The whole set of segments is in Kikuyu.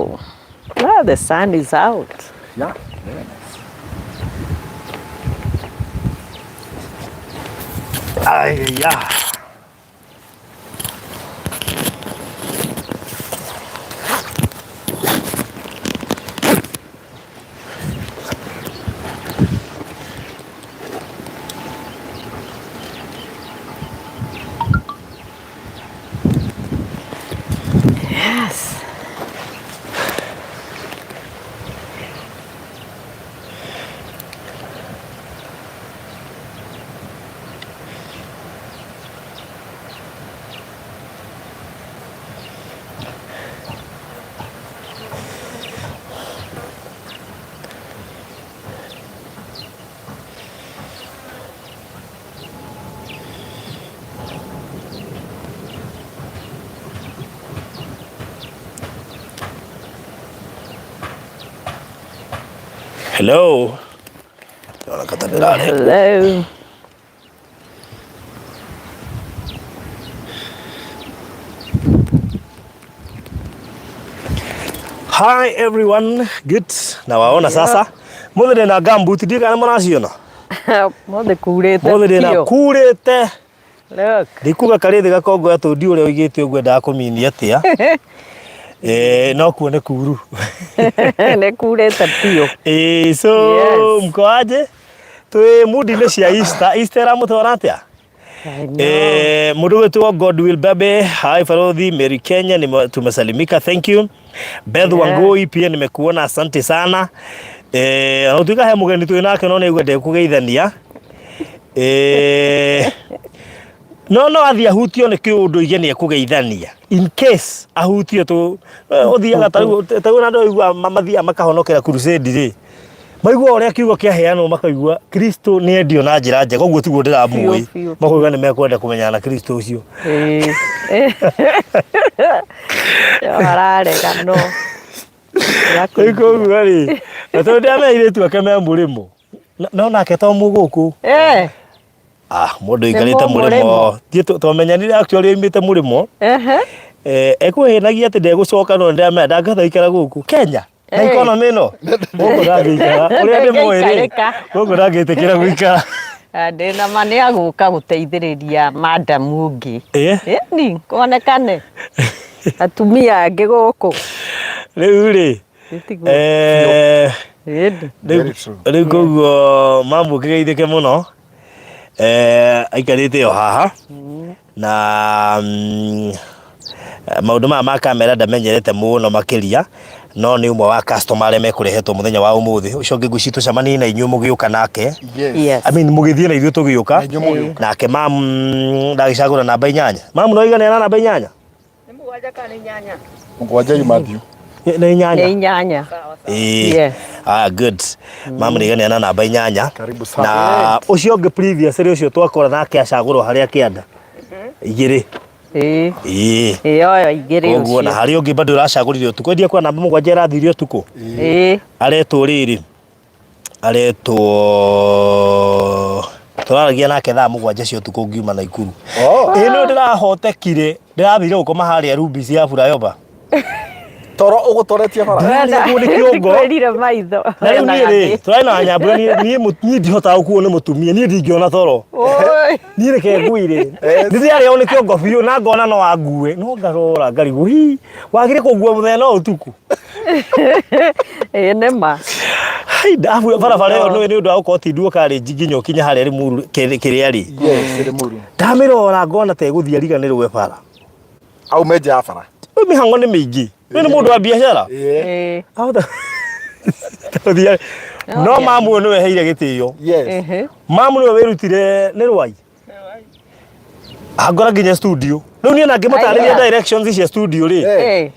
Wow. Well, the sun is out. Yeah, very nice. Aya. Yes. Hello. Ndĩrona ta ndĩrarĩ. Hello. Hi everyone. Good. Na waona sasa. Mũthĩ ndĩna gumboot ndiũĩ kana mũraciona. Mothe kurĩte Mũthĩ ndĩna biũ. kurĩte. Look. Ndikuga karĩthĩ gakongoya tondũ ũrĩa ũigĩte ũguo endaga kũminia atĩa. Eh, no kuo nĩ kuru. Nĩ kurĩte biũ. Eh, so Yes. mko aje? Twĩ mundi-inĩ cia Easter. Easter ĩramũtwara atĩa? I know. Eh, mũndũ gwĩtwo Godwill Babe, hi Farodhi, Mary Kenya, tumesalimika, thank you. Beth Yeah. Wangui pia nimekuona, asante sana. Eh, ona gũtuĩka he mũgeni twĩ nake no nĩaigua ndekũgeithania. Eh, no no athiĩ ahutio nĩ kĩũndũ ige nĩ ekũgeithania in case ahutio tu ũthiaga tarĩu tarĩu ona andũ aigua mathiaga makahonokera crusade rĩ maigua ũrĩa kiugo kĩaheanwo makaigua Kristo nĩ endio na njĩra njega ũguo tiguo ndĩramũĩ Biũ, biũ. makauga nĩ mekwenda kũmenyana na Kristo ũcio. Ĩĩ. Yo ararega no. Rĩu koguo rĩ na tondũ ndĩramenya airĩtu ake me mũrĩmo no nake to mũgũkũ. Eh. Ah, mũndũ ũikarĩte Nĩ mũrĩmo mũrĩmo. Thiĩ twamenyanire actually oimĩte mũrĩmo. Ehe. Eh, ekũhĩnagia atĩ ndegũcoka no ndĩramenya ndangĩhota gũikara gũkũ Kenya na Eh. economy ĩno gũkũ ndangĩikara ũrĩa ndĩmũĩ rĩ Ndangĩikarĩka. gũkũ ndangĩtĩkĩra gũikara. Ah, Ndĩna ma nĩ agũka gũteithĩrĩria madamu ũngĩ. Eh? Ĩni, kuonekane. Atumia angĩ gũkũ. Rĩu rĩ Ĩtiguo. eh, Ĩni. rĩu Very true. rĩu koguo mamu ũkĩgeithĩke mũno eh, aikarĩte o haha na maũndũ maya ma kamera ndamenyerete mũno makĩria no nĩ ũmwe wa customer arĩa mekũrehetwo mũthenya wa ũmũthĩ ũcio ũngĩ ngwĩciria tũcemanie na inyuĩ mũgĩũka nake. Yes. Yes. I mean mũgĩthiĩ na ithuĩ tũgĩũka Na inyuĩ mũgĩũka. nake mamu ndagĩcagũra namba 8 mamu no iganĩra na namba 8. Mũgwanja yuma thiũ. Nĩ Nĩ 8. 8. Ĩĩ. Yes. Ah, good. Mamu nĩ iganĩra na namba 8. Karibu sana. Na ũcio ũngĩ previous rĩ ũcio twakora nake acagũrwo harĩa kĩanda 2. Ĩĩ. Ĩĩ. Ĩĩ oyo 2 Koguo na ũcio. harĩ ũngĩ bado ũracagũrire ũtukũ endia kwa namba 7 ĩrathire ũtukũ. Ĩĩ. Aretwo rĩrĩ aretwo tũraragia nake thaa 7 cia ũtukũ ngiuma Naikuru. Oh. Ĩĩ nĩ ndĩrahotekire ndĩrathire gũkoma harĩa Rubis ya Furayoba. Toro ũgũtoretie bara. Ndĩrarĩagwo nĩ kĩongo. Ndikwĩrire maitho. Na rĩu niĩ rĩ tũrarĩ na nyambura niĩ niĩ niĩ ndihotaga gũkuo nĩ mũtumia niĩ ndingĩona toro. Oi. Niĩ reke ngui-rĩ nĩndĩrarĩagwo nĩ kĩongo biũ na ngona no angue no ngarora ngarigwo hi wagire kũngua mũthenya no ũtukũ. Ĩĩ nĩ ma. Hai ndabu barabara ĩyo nĩ ũndũ wa gũkorwo ti nduo karĩ nginya ũkinya harĩa Limuru kĩrĩa rĩ. Yes, Limuru. Ndamĩrora ngona ta ĩgũthiĩ ariganĩrwo bara. Aume nja ya bara. Rĩu mĩhang'o nĩ mĩingĩ. Ũyũ nĩ mũndũ wa biacara. Ĩĩ. Ĩĩ. Ahota gũthiĩ no mamu ũyũ nĩwe heire gĩtĩo. Yes. Ehe. Mamu nĩwe wĩrutire nĩ Rwai. Angora nginya studio. Rĩu niĩ na ngĩmũtarĩria Aya. directions cia studio rĩ. Eh. Ĩĩ.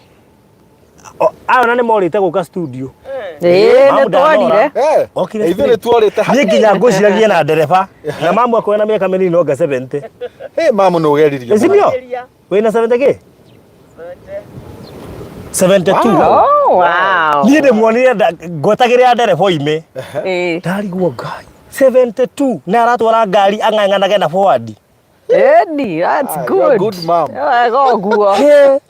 Aya ona nĩ morĩte gũka studio. Ĩĩ Mamu nĩ tworire. Eh. Okire Ithuĩ nĩ tuorĩte. Niĩ nginya ngũciragia na ndereba. Na mamu akorwo na mĩaka mĩnini no nga 70. Hey, mamu nĩ ũgeririe. Ĩ sindio? Wĩna 70 kĩ? 72. Oh, wow. Niĩ ndĩmuonire ngwetagĩrĩra ndereba oime. Ĩĩ. Ndarigwo Ngai. 72 na aratwara ngari ang'ang'anage na forward. Eni, that's Ah, you are good. good mom. Wega ũguo.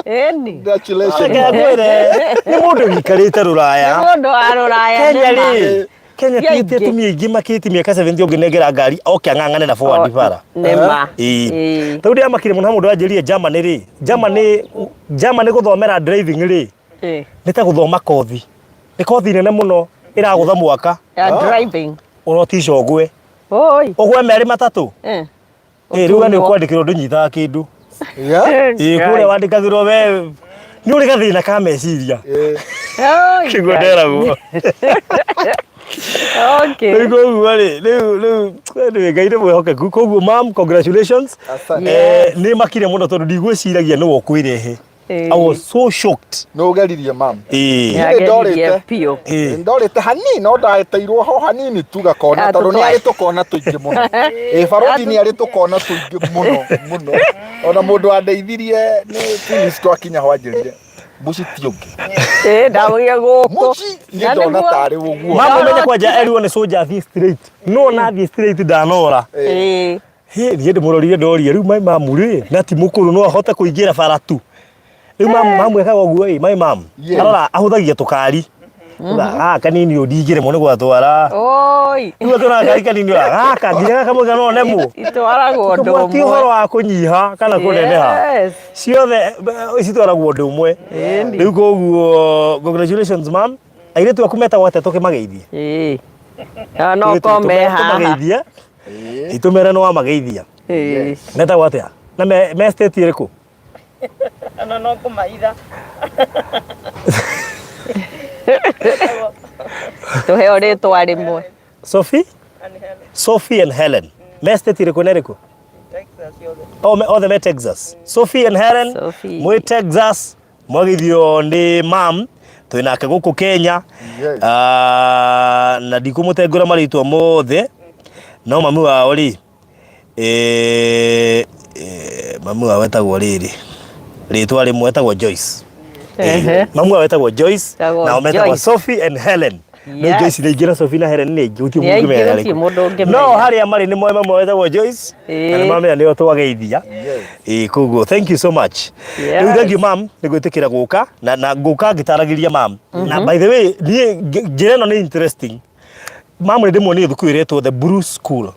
Eni. Congratulations. Reke ngwĩre nĩ mũndũ wĩikarĩte rũraya Mũndũ wa rũraya Kenya nĩ ma. rĩ Kenya Ti tigĩte aingĩ. atumia aingĩ makĩtie mĩaka 70 ũngĩnengera ngari oke ang'ang'ane na forward bara Nĩ ma. Ĩĩ. Ĩĩ. Rĩu ndĩramakire mũno he mũndũ wanjĩrire Germany rĩ Germany Germany gũthomera driving rĩ Ĩĩ. nĩ ta gũthoma kothi nĩ kothi nene mũno ĩragũtha mwaka Ya driving. ũrotica ũgwe Oi. ũgwe merĩ matatũ Eh. Ĩĩ, rĩu we nĩ Ũtunywo. ũkwandĩkĩrwo ndũnyitaga kĩndũ Yeah. Ĩĩ, kũrĩa wandĩkagĩrwo we nĩ ũrĩ gathĩna ka meciria Eh, Oi. kĩguo nderagwo Okay. rĩu koguo rĩ rĩu rĩu anyway, Ngai nĩ mwĩhokeku koguo mam congratulations Asante. Eh, nĩ makire mũno tondũ ndigwĩciragia nĩwe ũkwĩrehe Ĩĩ. I was so shocked Nĩ ũgeririe mam. Ĩĩ. Nĩageririe ndorĩte. biũ. Ĩĩ. Ndorĩte hanini no ndaeteirwo ho hanini tu gakona Ah, tondũ nĩ tũtwae. arĩ tũkona tũingĩ mũno. Ĩ barothi nĩ arĩ tũkona tũingĩ mũno mũno. Ona mũndũ wandeithirie nĩ Phyllis twakinya ho anjĩrire mũci ti ũngĩ. Ĩĩ, ndamũire gũkũ. Mũci niĩ Na ndona nĩguo- tarĩ ũguo. Mama ũmenye kwanja erirwo nĩ soldier athiĩ straight no na athiĩ straight ndanora Ĩĩ. Hĩ, niĩ ndĩmũrorire ndoria rĩu my mamu rĩ na ti mũkũrũ no ahote kũingĩra bara tu rĩu mamu mamu ekaga ũguo ĩ my mamu Yes. arora ahũthagia tũkari Uga, gaka kanini ũyũ ndingĩremwo nĩ gwatwara Oi. rĩu akĩona gakari kanini ũyũ, gaka nginya gaka mũigana no nemwo Itwaragwo ũndũ Tũkamwĩra, ti ũhoro ũmwe. wa kũnyiha kana kũneneha Yes. ciothe citwaragwo ũndũ ũmwe Ĩni. rĩu koguo congratulations mam airĩtu aku metagwo atĩa tũkĩmageithie Ĩĩ. Na no ko me haha. tũmageithie itũmere nĩ wamageithia Ĩĩ. metagwo atĩa na me me state ĩrĩkũ Ona no kũmahitha. Tũheo rĩtwa rĩmwe. Sophie And Helen, Sophie and Helen me state ĩrĩkũ na ĩrĩkũ Texas yothe. Oh, othe me Texas. Sophie and Helen Sophie. mwĩ Texas mwageithio nĩ mam twĩ nake gũkũ Kenya. Yes. Ah, na ndikũmũtengũra marĩtwa mothe no mami wao rĩ eh, eh, mami wao etagwo rĩrĩ rĩtwa rĩmwe etagwo Joyce. Ehe. Mami wao etagwo Joyce Etagwo nao metagwo Joyce. Sophie and Helen. Nĩ Yes. Joyce nĩ aingĩ na Sophie na Helen nĩ aingĩ gũtirĩ Nĩ mũndũ aingĩ, ũngĩmenya gũtirĩ arĩkũ. mũndũ ũngĩmenya. No harĩa marĩ nĩ moĩ mami wao etagwo Joyce na Ĩĩ. nĩ mamenya nĩo twageithia. Ĩĩ koguo thank you so much. Yes. Rĩu thank you mam nĩ gwĩtĩkĩra gũka na na ngũka ngĩtaragĩria mam. Na by the way niĩ njĩra ĩno nĩ interesting. Mam nĩ ndĩmuonie thukuru ĩretwo The Blue School.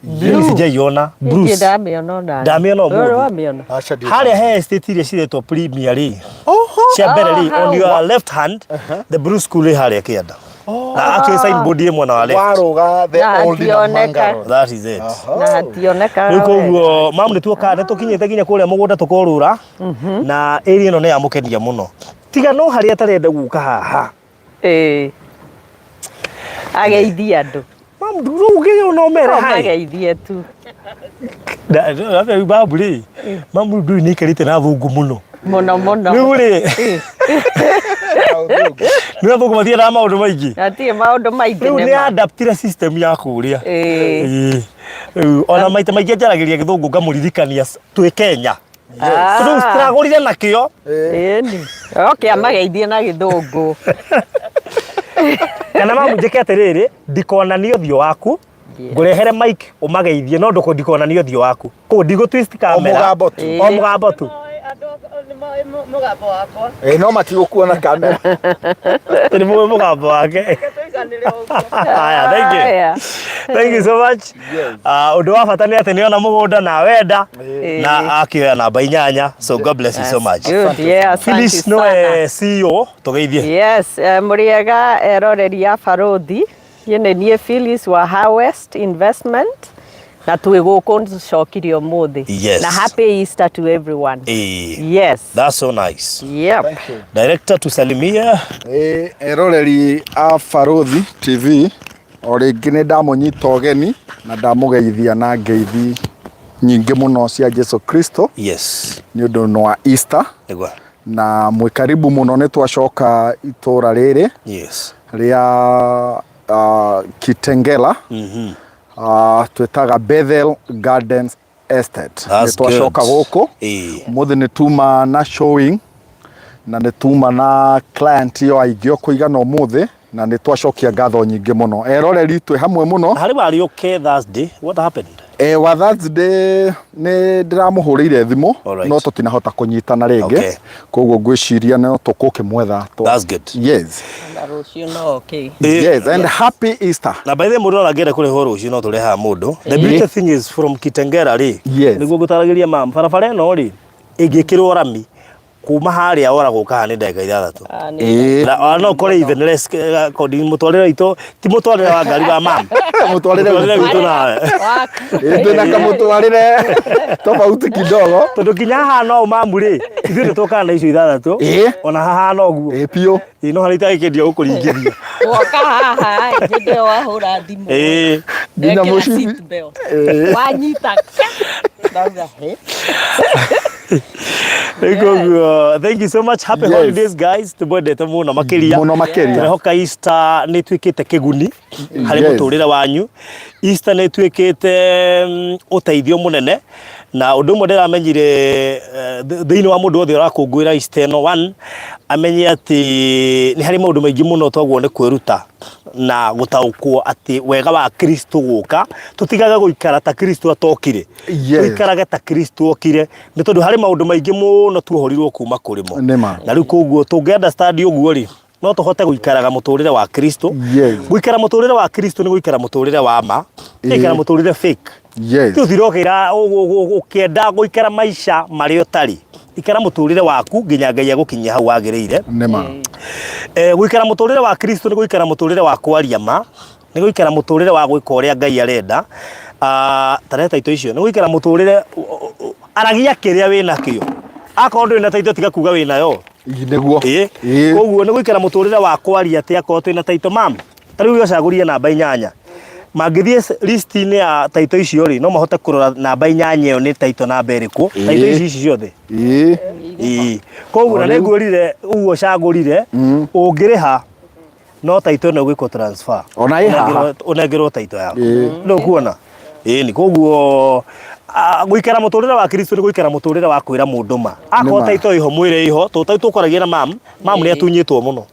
Niĩ sinjaiona Niĩ Bruce. ndamĩona ona. Ndamĩona ũmũthĩ. Wewe wamĩona. Aca ndiũĩ. Harĩa he estate iria ciretwo Premier rĩ cia mbere rĩ Oh, on your left hand the Blue School ĩ harĩa kĩanda. Na actually signboard ĩ mwena wa left. Warũga the Na old hationeka. Namanga Road. That is it. Na hationekaga Rĩu wega. koguo mamu nĩ tuoka nĩ tũkinyĩte nginya kũrĩa mũgũnda tũkorũra na area ĩno nĩ yamũkenia mũno tiga no harĩa atarenda gũka haha Ĩĩ. Ageithie andũ. mamu rĩu ũngĩgĩa no mere No hai mageithie tu. rĩu mamu rĩ mamu rĩu ndũĩ nĩ aikarĩte na thũngũ mũno Mũno mũno. rĩu rĩ nĩ athũngũ mathiaga na maũndũ maingĩ Hatirĩ maũndũ maingĩ rĩu nĩ nĩ ma. adaptire system ya kũrĩa Ĩĩ. Ĩĩ. Rĩu ona maita maingĩ njaragĩria gĩthũngũ ngamũririkania twĩ Kenya Ah. rĩu stragũrire nakĩo Ĩni. Oke amageithie na gĩthũngũ. kana mamu njĩke atĩrĩrĩ ndikonanie ũthiũ waku Yes. ngũrehere mic ũmageithie no ndũkũ ndikonanie ũthiũ waku koguo ndigũ twist camera mũgambo tu. o mũgambo tu Andũ nĩ moĩ mũgambo wakwa. Ĩ no matigũkuona kamera. nĩ mũĩ mũgambo wake Tũiganĩre ũguo. haya thank you Haya. thank you so much Yes. Ah, ũndũ wa bata nĩ atĩ nĩona mũgũnda na wenda Ĩĩ. na akĩoya namba inyanya so god bless you so much Good, yeah, asante Phyllis sana. nĩwe CEO tũgeithie Yes, mũrĩega eroreri a Barũthi. Niĩ nĩ niĩ Phyllis wa Harvest Investment na twĩ gũkũ cokire ũmũthĩ. Yes. Na happy Easter to everyone. Ĩĩ. Yes. that's so nice Yep. Thank you. director tusalimie Ĩ eroreri a Barũthi TV o rĩngĩ nĩ ndamũnyita ũgeni na ndamũgeithia na ngeithi nyingĩ mũno cia Jesu Kristo yes nĩ ũndũ nĩ wa Easter nĩguo na mwĩ karibu mũno nĩ twacoka itũra rĩrĩ yes rĩa Kitengela twĩtaga Bethel Gardens Estate. That's Nĩ twacoka good. gũkũ Ĩĩ. ũmũthĩ nĩ tuma na showing na nĩ tuma na client yo aingĩ o kũigana ũmũthĩ. Na nĩ twacokia ngatho nyingĩ mũno. Eroreri twĩ hamwe mũno. Harĩ warĩ ũke Thursday, what happened? E, wa Thursday nĩ ndĩramũhũrĩire thimũ Alright. no tũtinahota kũnyitana rĩngĩ. Okay. Koguo ngwĩciria no tũkũkĩmwetha. That's good. Yes. Na rũciũ no okay. Yes, and happy Easter. Na by the way mũndũ no angĩenda kũrĩhwo rũciũ no tũrehaga mũndũ. The beauty thing is from Kitengela rĩ. Yes. Nĩguo ngũtaragĩria mam, barabara ĩno rĩ ĩngĩkĩrwo rami kuma harĩa ora gũka haha nĩ ndagĩka ithathatũ. Ah, nĩ- Ĩĩ. Na ona no ũkore even less according mũtwarĩre witũ ti mũtwarĩre wa ngari wa mam. Mũtwarĩre Mũtwarĩre witũ. witũ nawe. Waku. Ĩĩ, twĩna kamũtwarĩre tofauti kidogo. Tondũ nginya haha no mamu rĩ ithuĩ nĩ tũkaga na icio ithathatũ. Ĩĩ. Ona haha no ũguo. Ĩĩ biũ. Ĩĩ no harĩa itagĩkĩendia gũkũringĩria. Woka haha hĩndĩ ĩyo wahũra thimũ. Ĩĩ. Nginya Wekĩra mũcibi. seat belt. Ĩĩ. Wanyita. Ndauga he. Rĩu koguo thank you so much happy Yes. holidays guys tũmwendete mũno makĩria Mũno makĩria. tũrehoka Easter nĩ ĩtuĩkĩte kĩguni harĩ Yes. mũtũrĩre wanyu Easter nĩ ĩtuĩkĩte ũteithio mũnene na ũndũ ũmwe ndĩramenyire thĩinĩ wa mũndũ wothe ũrakũngũĩra Easter ĩno one amenye atĩ nĩ harĩ maũndũ maingĩ mũno twagwo nĩ kwĩruta na gũtaũkwo atĩ wega wa Kristo gũka tũtigage gũikara ta Kristo atokire Yes. tũikarage ta Kristo okire nĩ tondũ harĩ maũndũ maingĩ mũno tuohorirwo kuma kũrĩ mo Nĩ ma. na rĩu koguo tũngĩ understand ũguo rĩ no tũhote gũikaraga mũtũrĩre wa Kristo Yes. gũikara mũtũrĩre wa Kristo nĩ gũikara mũtũrĩre wa ma ti Ĩĩ. gũikara mũtũrĩre fake Yes. ti ũthire ũkĩra ũkĩenda gũikara maica marĩa ũtarĩ ikara mũtũrĩre waku nginya Ngai agũkinyia hau wagĩrĩire Nĩ ma. Gũikara mũtũrĩre wa Kristo nĩ gũikara mũtũrĩre wa kwaria ma nĩ gũikara mũtũrĩre wa gwĩka ũrĩa Ngai arenda. Ta reta ito icio nĩ gũikara mũtũrĩre aragia kĩrĩa wĩnakĩo akorwo ndũrĩ na taito tiga kuga wĩnayo. Nĩguo. Ĩĩ. Ĩĩ. Koguo nĩ gũikara mũtũrĩre wa kwaria atĩ akorwo twĩna taito mam ta rĩu ũcagũrie namba inyanya mangĩthiĩ list-inĩ ya taito icio rĩ no mahote kũrora namba inyanya ĩyo nĩ taito namba ĩrĩkũ taito ici ici ciothe. Ĩĩ. Ĩĩ. Koguo na nĩ ngwĩrire ũguo ũcagũrire ũngĩrĩha no taito ĩno ĩgwĩkwo transfer Ona ĩ haha. Ũnengerwo taito yaku Ĩĩ. nĩ ũkuona ĩĩ ni koguo gũikara mũtũrĩre wa Kristo nĩ gũikara mũtũrĩre wa kwĩra mũndũ ma akorwo ma. taito ĩho mwĩre ĩho tũ tũkwaragia na mam mam nĩ atunyĩtwo mũno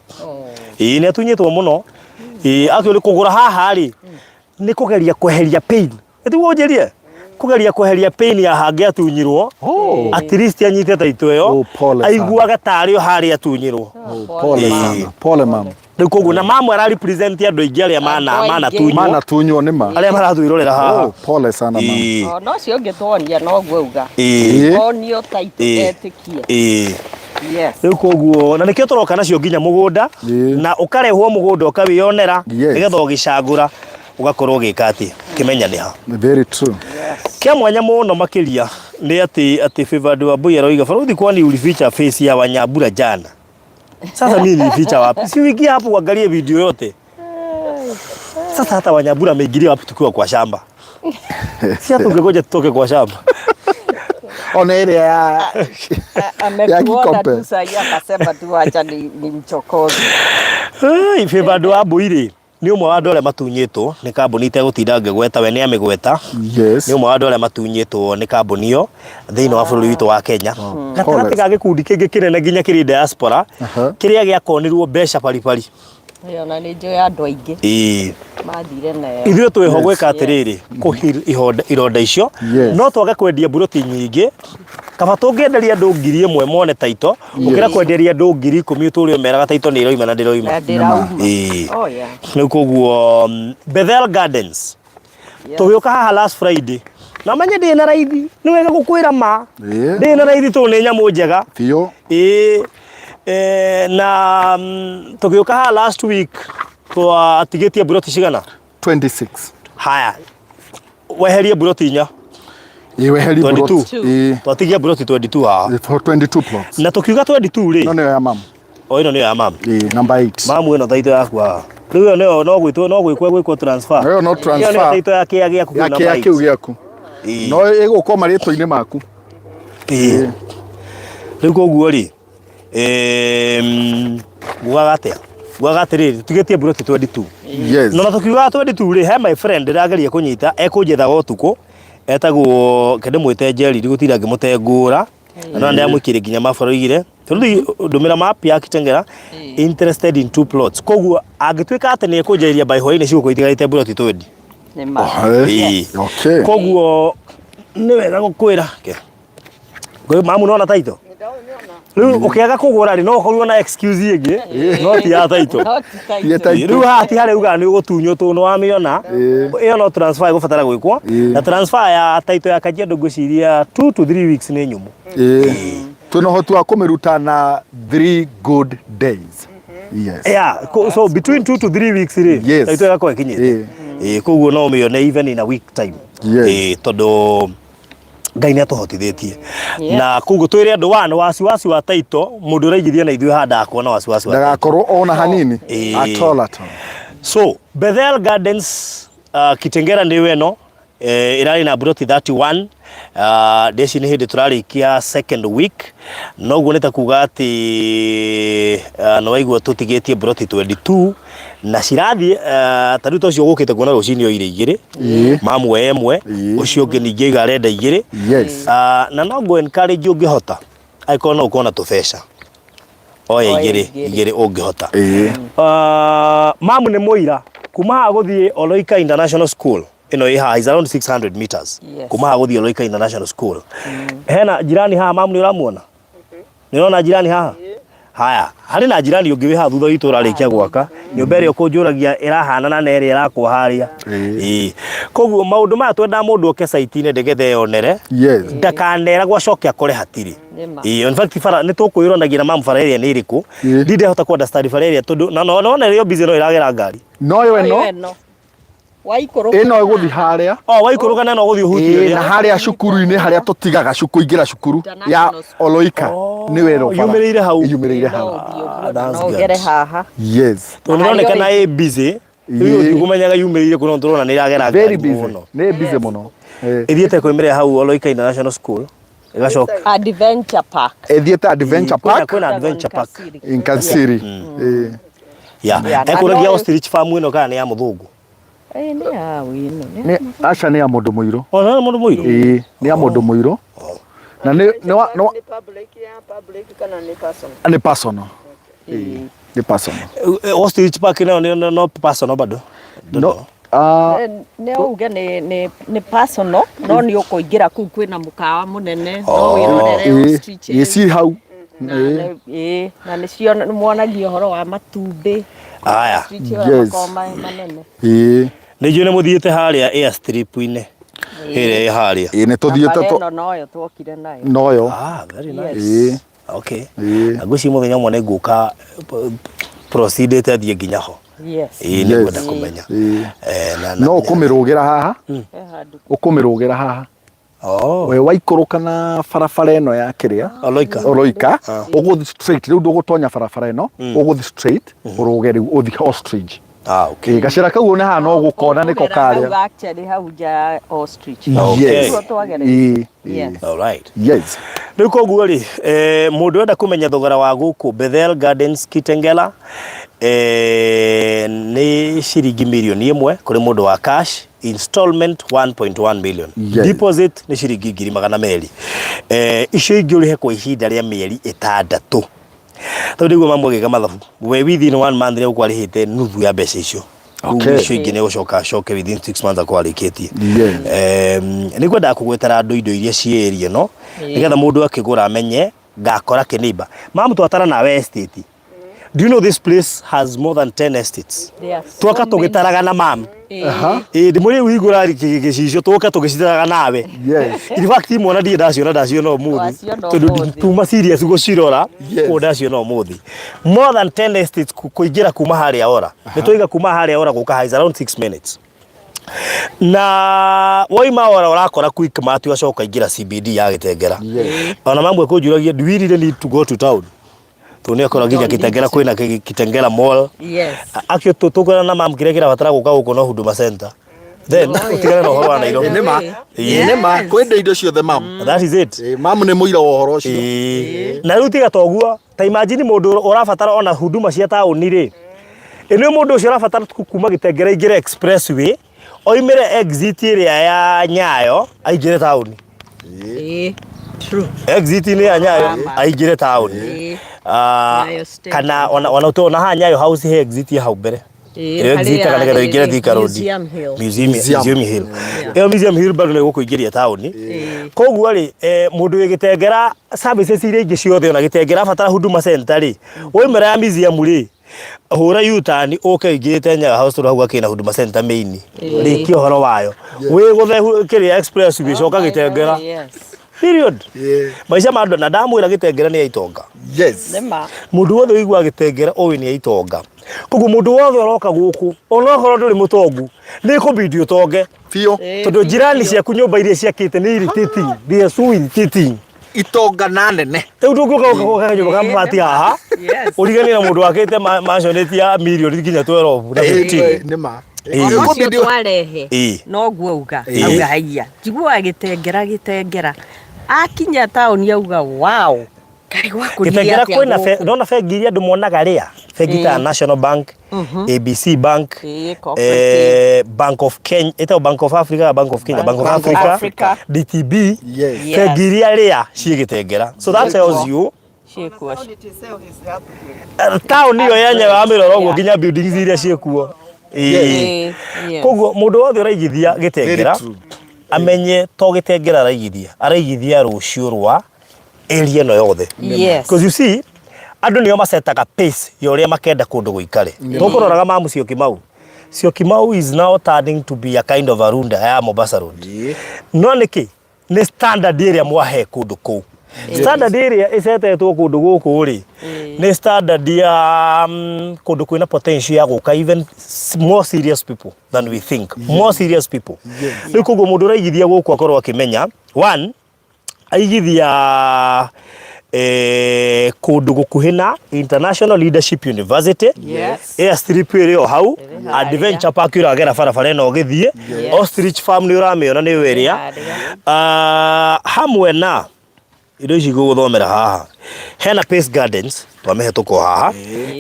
ĩĩ nĩ atunyĩtwo mũno ĩĩ actually kũgũra haha rĩ nĩ kũgeria kweheria pain ĩtiguo ũnjĩrie kũgeria kweheria pain ya hangĩ atunyirwo Oh. at least anyite taito ĩyo Oh, pole sana. aiguaga tarĩ o harĩa atunyirwo Oh, pole Ĩĩ. sana. Pole mama. Rĩu koguo na mamu ara represent andũ aingĩ arĩa mana Andũ aingĩ. manatunywo Mana tunywo nĩ ma. arĩa maratwĩrorera haha Oh, pole sana mama. Ĩĩ. O, no cio ũngĩ tuonia noguo auga. Ĩĩ. Ĩĩ. Onio taito Ĩĩ. etĩkie. Ĩĩ. Yes. Rĩu koguo na nĩkĩo tũroka nacio nginya mũgũnda Ĩĩ. na ũkarehwo mũgũnda ũkawĩonera Yes. nĩgetha ũgĩcagũra ũgakorwo ũgĩka atĩ kĩmenya nĩ ha. Very true. Kĩa mwanya mũno makĩria nĩ atĩ atĩ Favored Wambui aroiga Barũthi, kwani ulificha face ya Wanyambura jana? Sasa mimi nilificha wapi? Si uingie hapo uangalie video yote. Sasa hata Wanyambura ameingilia wapi tukiwa kwa shamba? Si hata ungegoja tutoke kwa shamba. Ona ĩrĩa ya Amekuona Kikombe. tu sahi akasema tu acha ni mchokozi. Hey, Favored Wambui rĩ nĩ ũmwe wa andũ arĩa matunyĩtwo nĩ kambuni itegũtinda ngĩgweta we nĩ amĩgweta. Yes. Nĩ ũmwe wa andũ arĩa matunyĩtwo nĩ kambuni ĩyo thĩinĩ wa bũrũri witũ wa Kenya gatagatĩ ga gĩkundi kĩngĩ kĩnene nginya kĩrĩ diaspora Aha. kĩrĩa gĩakonirwo mbeca baribari. Ĩyo na nĩ njũĩ andũ aingĩ Ĩĩ. mathire nayo. Ithuĩ twĩho gwĩka atĩrĩrĩ kũheal ironda icio Yes. no twage kwendia mburoti nyingĩ kaba tũngĩenderia andũ 1000 mone taito gũkĩra kwenderia andũ 10,000 ũtũre ũmeraga taito nĩ ĩroima na ndĩroima. Na ndĩrauma. Ĩĩ. Oh yeah. Rĩu koguo Bethel Gardens Yes. tũgĩũka haha last Friday na menye ndĩ na raithi nĩ wega gũkwĩra ma Ĩĩ. ndĩ na raithi tondũ nĩ nyamũ njega. Biũ. Ĩĩ na tũgĩũka haha last week twatigĩtie mburoti cigana 26. Haya weherie mburoti inya Ĩĩ weheri 22. plot. Ĩĩ. Twatigia mburoti 22 haha For 22 plots. Na tũkiuga 22 rĩ No nĩyo ya mama. O ĩno nĩyo ya mamu. Ĩĩ, number 8. Mamu ĩno taito yaku haha rĩu ĩyo nĩyo no gwĩtwo no gwĩkwo gwĩkwo transfer Ĩyo no Ĩyo nĩyo transfer. taito ya kĩa gĩaku Ya kĩu kĩa number kĩu 8. gĩaku. Ĩĩ. No ĩgũkorwo marĩtwa-inĩ maku. Ĩĩ. Rĩu koguo rĩ ngugaga atĩa ngugaga atĩrĩrĩ tũtigĩtie mburoti 22 Yes. No na tũkiugaga 22 rĩ he my friend ndĩrageria kũnyita ekũnjethaga ũtukũ etagwo kende mwĩte Jerry ndigũtinda ngĩmũtengũra na no ndĩramũikĩrie nginya mabara oigire Tondũ ndũmĩra map ya Kitengela interested in two plots. Koguo angĩtuĩka atĩ nĩ ekũnjarĩria by hwainĩ cigũkorwo itigarĩte mburoti 20. Nĩ ma. Ĩĩ. Okay. Koguo nĩ wega gũkwĩra. Ngũĩ mamu nona title? Rĩu ũkĩaga kũgũra rĩ no ũkorirwo na excuse ĩngĩ no ti ya title. No ti title. Ti title. Rĩu haha ti harĩa ugaga nĩ ũgũtunywo tondũ nĩ wamĩona ĩyo no transfer ĩgũbatara gwĩkwo Ĩĩ. na transfer ya title ya Kajiado ngwĩciria 2 to 3 weeks nĩ nyũmũ. Ĩĩ. Twĩna ũhoti wa kũmĩruta na 3 good days. Yes. Yeah, so between 2 to 3 weeks rĩ Yes. title ĩgakorwo ĩkinyĩte. Ĩĩ koguo no ũmĩone even in a week time. Yes. Ĩĩ tondũ Ngai nĩ atũhotithĩtie Yes. na koguo twĩre andũ one wasiwasi wa title mũndũ ũraigithia na ithuĩ haha ndagakorwo na wasiwasi wa title. Ndagakorwo ona hanini. Ĩĩ. At all at all. So Bethel Gardens Kitengela nĩyo ĩno ĩrarĩ na mburoti 31 ndeci nĩ hĩndĩ tũrarĩkia second week noguo nĩ ta kuga atĩ nĩ waigua tũtigĩtie mburoti 22 na cirathiĩ ta rĩu ta ũcio ũgũkĩte kuona rũcinĩ oire igĩrĩ Ĩĩ. mamwe ĩmwe Ĩĩ. ũcio ũngĩ ningĩ aiga arenda igĩrĩ Yes. Na no ngũ encourage ũngĩhota angĩkorwo no ũkorwo na tũbeca oya Oya igĩrĩ igĩrĩ. igĩrĩ ũngĩhota Ĩĩ. Mamu nĩ mũira kuma haha gũthiĩ Oloika International School ĩno ĩ haha is around 600 meters Yes. kuma haha gũthiĩ Oloika International School hena jirani haha mamu nĩ ũramuona nĩ ũrona jirani haha haya harĩ na jirani ũngĩ wĩ haha thutha witũ ũrarĩkia gwaka nyũmba ĩrĩa ũkũnjũragia ĩrahanana na ĩrĩa ĩrakwo harĩa Ĩĩ. Koguo maũndũ maya twendaga mũndũ oke site-inĩ nĩgetha eyonere Yes. ndakaneragwo acoke akore hatirĩ Nĩma. Ĩĩ, in fact bara nĩ tũkwĩyũranagia na mamu bara ĩrĩa nĩ ĩrĩkũ Ĩĩ. ndindehota ku understand bara ĩrĩa tondũ na no nona ĩrĩ o busy no ĩragera ngari No yo Ĩyo ĩno ĩno. Waikũrũka. ĩno ĩgũthiĩ harĩa o waikũrũka na no gũthiĩ ũhutie Ĩĩ, na ũrĩa harĩa cukuru-inĩ harĩa tũtigaga kũingĩra cukuru ya International School. Oloika nĩwe ĩro bara. yumĩrĩire hau. yumĩrĩire No hau ũthiĩ ũguo, Ah, that's no ũgere good. haha. yes tondũ Na harĩa nĩronekana ũrĩ- ĩ busy Ĩĩ. rĩu ũtikũmenyaga yumĩrĩire kũ no tũrona nĩ ĩragera very ngari busy mũno nĩ busy mũno Ĩĩ. ĩthiĩte kwĩmĩrĩra hau Oloika International School ĩgacoka Adventure Park. Ĩthiĩte Adventure Kwĩna- Park kwĩna Adventure Park in Kansiri Ĩĩ. yeah Yeah, na ekũragia no- ostrich farm ĩno kana nĩ ya mũthũngũ Ĩĩ nĩ ya wĩno. Nĩ aca nĩ ya mũndũ mũirũ ona nĩ mũndũ mũirũ ĩĩ nĩ ya mũndũ mũirũ na nĩ nĩ wa- nĩ wa- Nĩ public ya public kana nĩ personal? nĩ personal Ĩĩ, nĩ personal Ostrich Park nayo nĩ no- no personal bado no ah, Nĩ uge nĩ nĩ nĩ personal no nĩ ũkũingĩra kũu kwĩna mũkawa mũnene no wĩrorere ĩĩ, ostriches. ĩĩ, ci hau Na nĩ- ĩĩ, na nĩcio mwonagio ũhoro wa matumbĩ Aya. Ostrich ĩyo Yes. makoragwo manene ĩĩ Nĩ njũĩ nĩ mũthiĩte harĩa airstrip-inĩ ĩrĩa ĩ harĩa. Ĩĩ nĩ tũthiĩte Bara tũ ĩno noyo twokire nayo. noyo. Ah, very nice. Ĩĩ. Okay. Ĩĩ. Na ngwĩciria mũthenya ũmwe nĩ ngũka proceedĩte thiĩ nginya ho. Yes. Ĩĩ nĩ Yes. ngwenda kũmenya. Ĩĩ. Eh, na, na, No ũkũmĩrũgĩra haha, He handũ. ũkũmĩrũgĩra haha. Oh. We waikũrũka na barabara ĩno ya kĩrĩa Oloika. Oloika, ũgũthiĩ straight rĩu ndũgũtonya barabara ĩno, ũgũthiĩ straight ũrũge rĩu ũthiĩ ostrich. Ah, okay. Ĩĩ gacĩra kau nĩ haha no gũkona nĩko Tũkũgera hau karĩa. actually hau nja ya ostrich. Okay. Yes. Nĩguo twagerete. Ĩĩ. Yes. All right. Yes. Rĩu koguo rĩ eh, mũndũ enda kũmenya thogora wa gũkũ Bethel Gardens Kitengela eh, nĩ ciringi mirioni ĩmwe kũrĩ mũndũ wa cash installment 1.1 million Yes. deposit nĩ ciringi 200,000 eh, icio ingĩ ũrĩhe kwa ihinda rĩa mĩeri ĩtandatũ tondũ ndiguo mamwe agĩka mathabu we within one month nĩ ũgũkorwo arĩhĩte nuthu ya mbeca icio Okay. icio ingĩ nĩ gũcoka acoke within 6 months akorwo arĩkĩtie. Yes. Nĩ ngwendaga kũgwetera andũ indo iria ciĩ area ĩno nĩgetha mũndũ akĩgũra amenye ngakora kĩneighbor. Mamu twatara nawe estate. Do you know this place has more than 10 estates? There are so Twoka many. tũgĩtaraga na mam. Ĩĩ. Ĩĩ ndĩmũrĩ wĩigũra gĩcicio tũke tũgĩcitaraga nawe. Yes. In fact imwe ndirĩ ndaciona ndaciona ũmũthĩ. Waciona Tondũ ũmũthĩ. tuma serious gũcirora Yes. kũu ndaciona ũmũthĩ. More than 10 estates kũingĩra kuma harĩa ora. Nĩ twaiga kuma harĩa ora gũka haha is around 6 minutes. Na woima ora ũrakora quick mart wacoka ingĩra CBD ya Gĩtengera. Yes. Ona mamwe kũnjũragia do we really need to go to town? Tondũ nĩ akora nginya Kitengela kwĩna Kitengela mall. Yes. Actually tũkwĩra na mam kĩrĩa kĩrabatara gũka gũkũ no Huduma Center. Then ũtigane na ũhoro wa Nairobi. Nĩ ma. Ĩĩ. Nĩ ma kwĩ indo ciothe mam. That is it. Ĩĩ, mam nĩ mũira wa ũhoro ũcio. Ĩĩ. Na rĩu tiga toguo, ta imagine mũndũ ũrabatara ona huduma cia taũni rĩ, ĩ nĩ mũndũ ũcio ũrabatara kuma Gĩtengera aingĩre expressway, oimĩre exit ĩrĩa ya Nyayo aingĩre taũni. Ĩĩ. True. Exit-inĩ ya Nyayo Mama. aingĩre taũni. Ĩĩ. Ah, Nyayo station. Kana ona ona ona haha Nyayo House he exit ya hau mbere. Ĩĩ, Ĩyo exit harĩa kana nĩgetha ũingĩre rĩrĩ, Thika Road. Museum Hill. Museum Museum. Museum Hill. Yeah. Ĩyo Museum Hill bado nĩ gũkũingĩria taũni. Ĩĩ. Koguo rĩ, mũndũ wĩ Gĩtengera services iria ingĩ ciothe ona Gĩtengera abatara Huduma Center rĩ, waumĩra ya museum rĩ, hũra U-turn ũke ũingĩrĩte Nyayo House tondũ hau hakĩrĩ na Huduma Center main. Rĩkia ũhoro wayo. Wĩ gũthe kĩrĩa expressway coka Gĩtengera. Yes. Period. Yeah. Maica ma andũ na ndamwĩra Gĩtengera nĩ ya itonga. Yes. Nĩma. Mũndũ wothe ũiguaga Gĩtengera ũĩ nĩ ya itonga. Koguo mũndũ wothe ũroka gũkũ onokorwo ndũrĩ mũtongu nĩ kũbidi ũtonge. Biũ. Tondũ jirani ciaku nyũmba iria ciakĩte nĩ irritating. They are so irritating. Itonga na nene. Rĩu ndũngĩũka gũka gwaka kanyũmba ka mabati haha Yes. ũriganie na mũndũ wakĩte mansion ya mirioni nginya 12 na 15. Nĩ ma. Ĩĩ. Ona ũcio Nĩkũbidi- twarehe Ĩĩ. noguo auga. Ĩĩ. Auga haiya njiguaga Gĩtengera Gĩtengera akinya taũni auga wow kaĩ gwakũrire Gĩtengera atĩa kwĩna gũkũ? ndona bengi iria andũ monaga rĩa bengi ta Ĩĩ. National Bank, ABC Bank, Ĩĩ, Cooperative. Bank of Kenya, ĩtagwo Bank of Africa kana Bank of Kenya, Bank of Bank of Africa, Africa. DTB, Yes. Yes. bengi iria rĩa ciĩ Gĩtengera. So that tells you Ciĩkuo. Taũni ĩyo yenyewe wamĩrora ũguo nginya buildings iria ciĩkuo. Ĩĩ. Ĩĩ, yes. Koguo mũndũ wothe ũraigithia Gĩtengera Very true. amenye to Gĩtengera araigithia, araigithia rũciũ rwa area ĩno yothe. Yes. Because you see, andũ nĩo macetaga pace ya ũrĩa makenda kũndũ gũikare. Tũkũroraga mamu Syokimau. Syokimau is now turning to be a kind of a runda ya Mombasa Road. Ĩĩ. No nĩkĩ? Nĩ standard ĩrĩa mwahe kũndũ kũu. Standard ĩrĩa ĩcetetwo kũndũ gũkũ rĩ, nĩ standard ya kũndũ kwĩna potential ya gũka even more serious people than we think. More serious people. Rĩu koguo mũndũ ũraigithia gũkũ akorwo akĩmenya, one, aigithia kũndũ gũkuhĩ na International Leadership University. Yes. Airstrip ĩrĩ o hau. Ĩrĩ harĩa. Adventure Park ũragera barabara ĩno ũgĩthiĩ. Yes. Ostrich Farm nĩ ũramĩona nĩ ĩrĩa. Harĩa. Hamwe na indo ici ngũgũthomera haha, hena Pace Gardens twamĩhetũka o haha,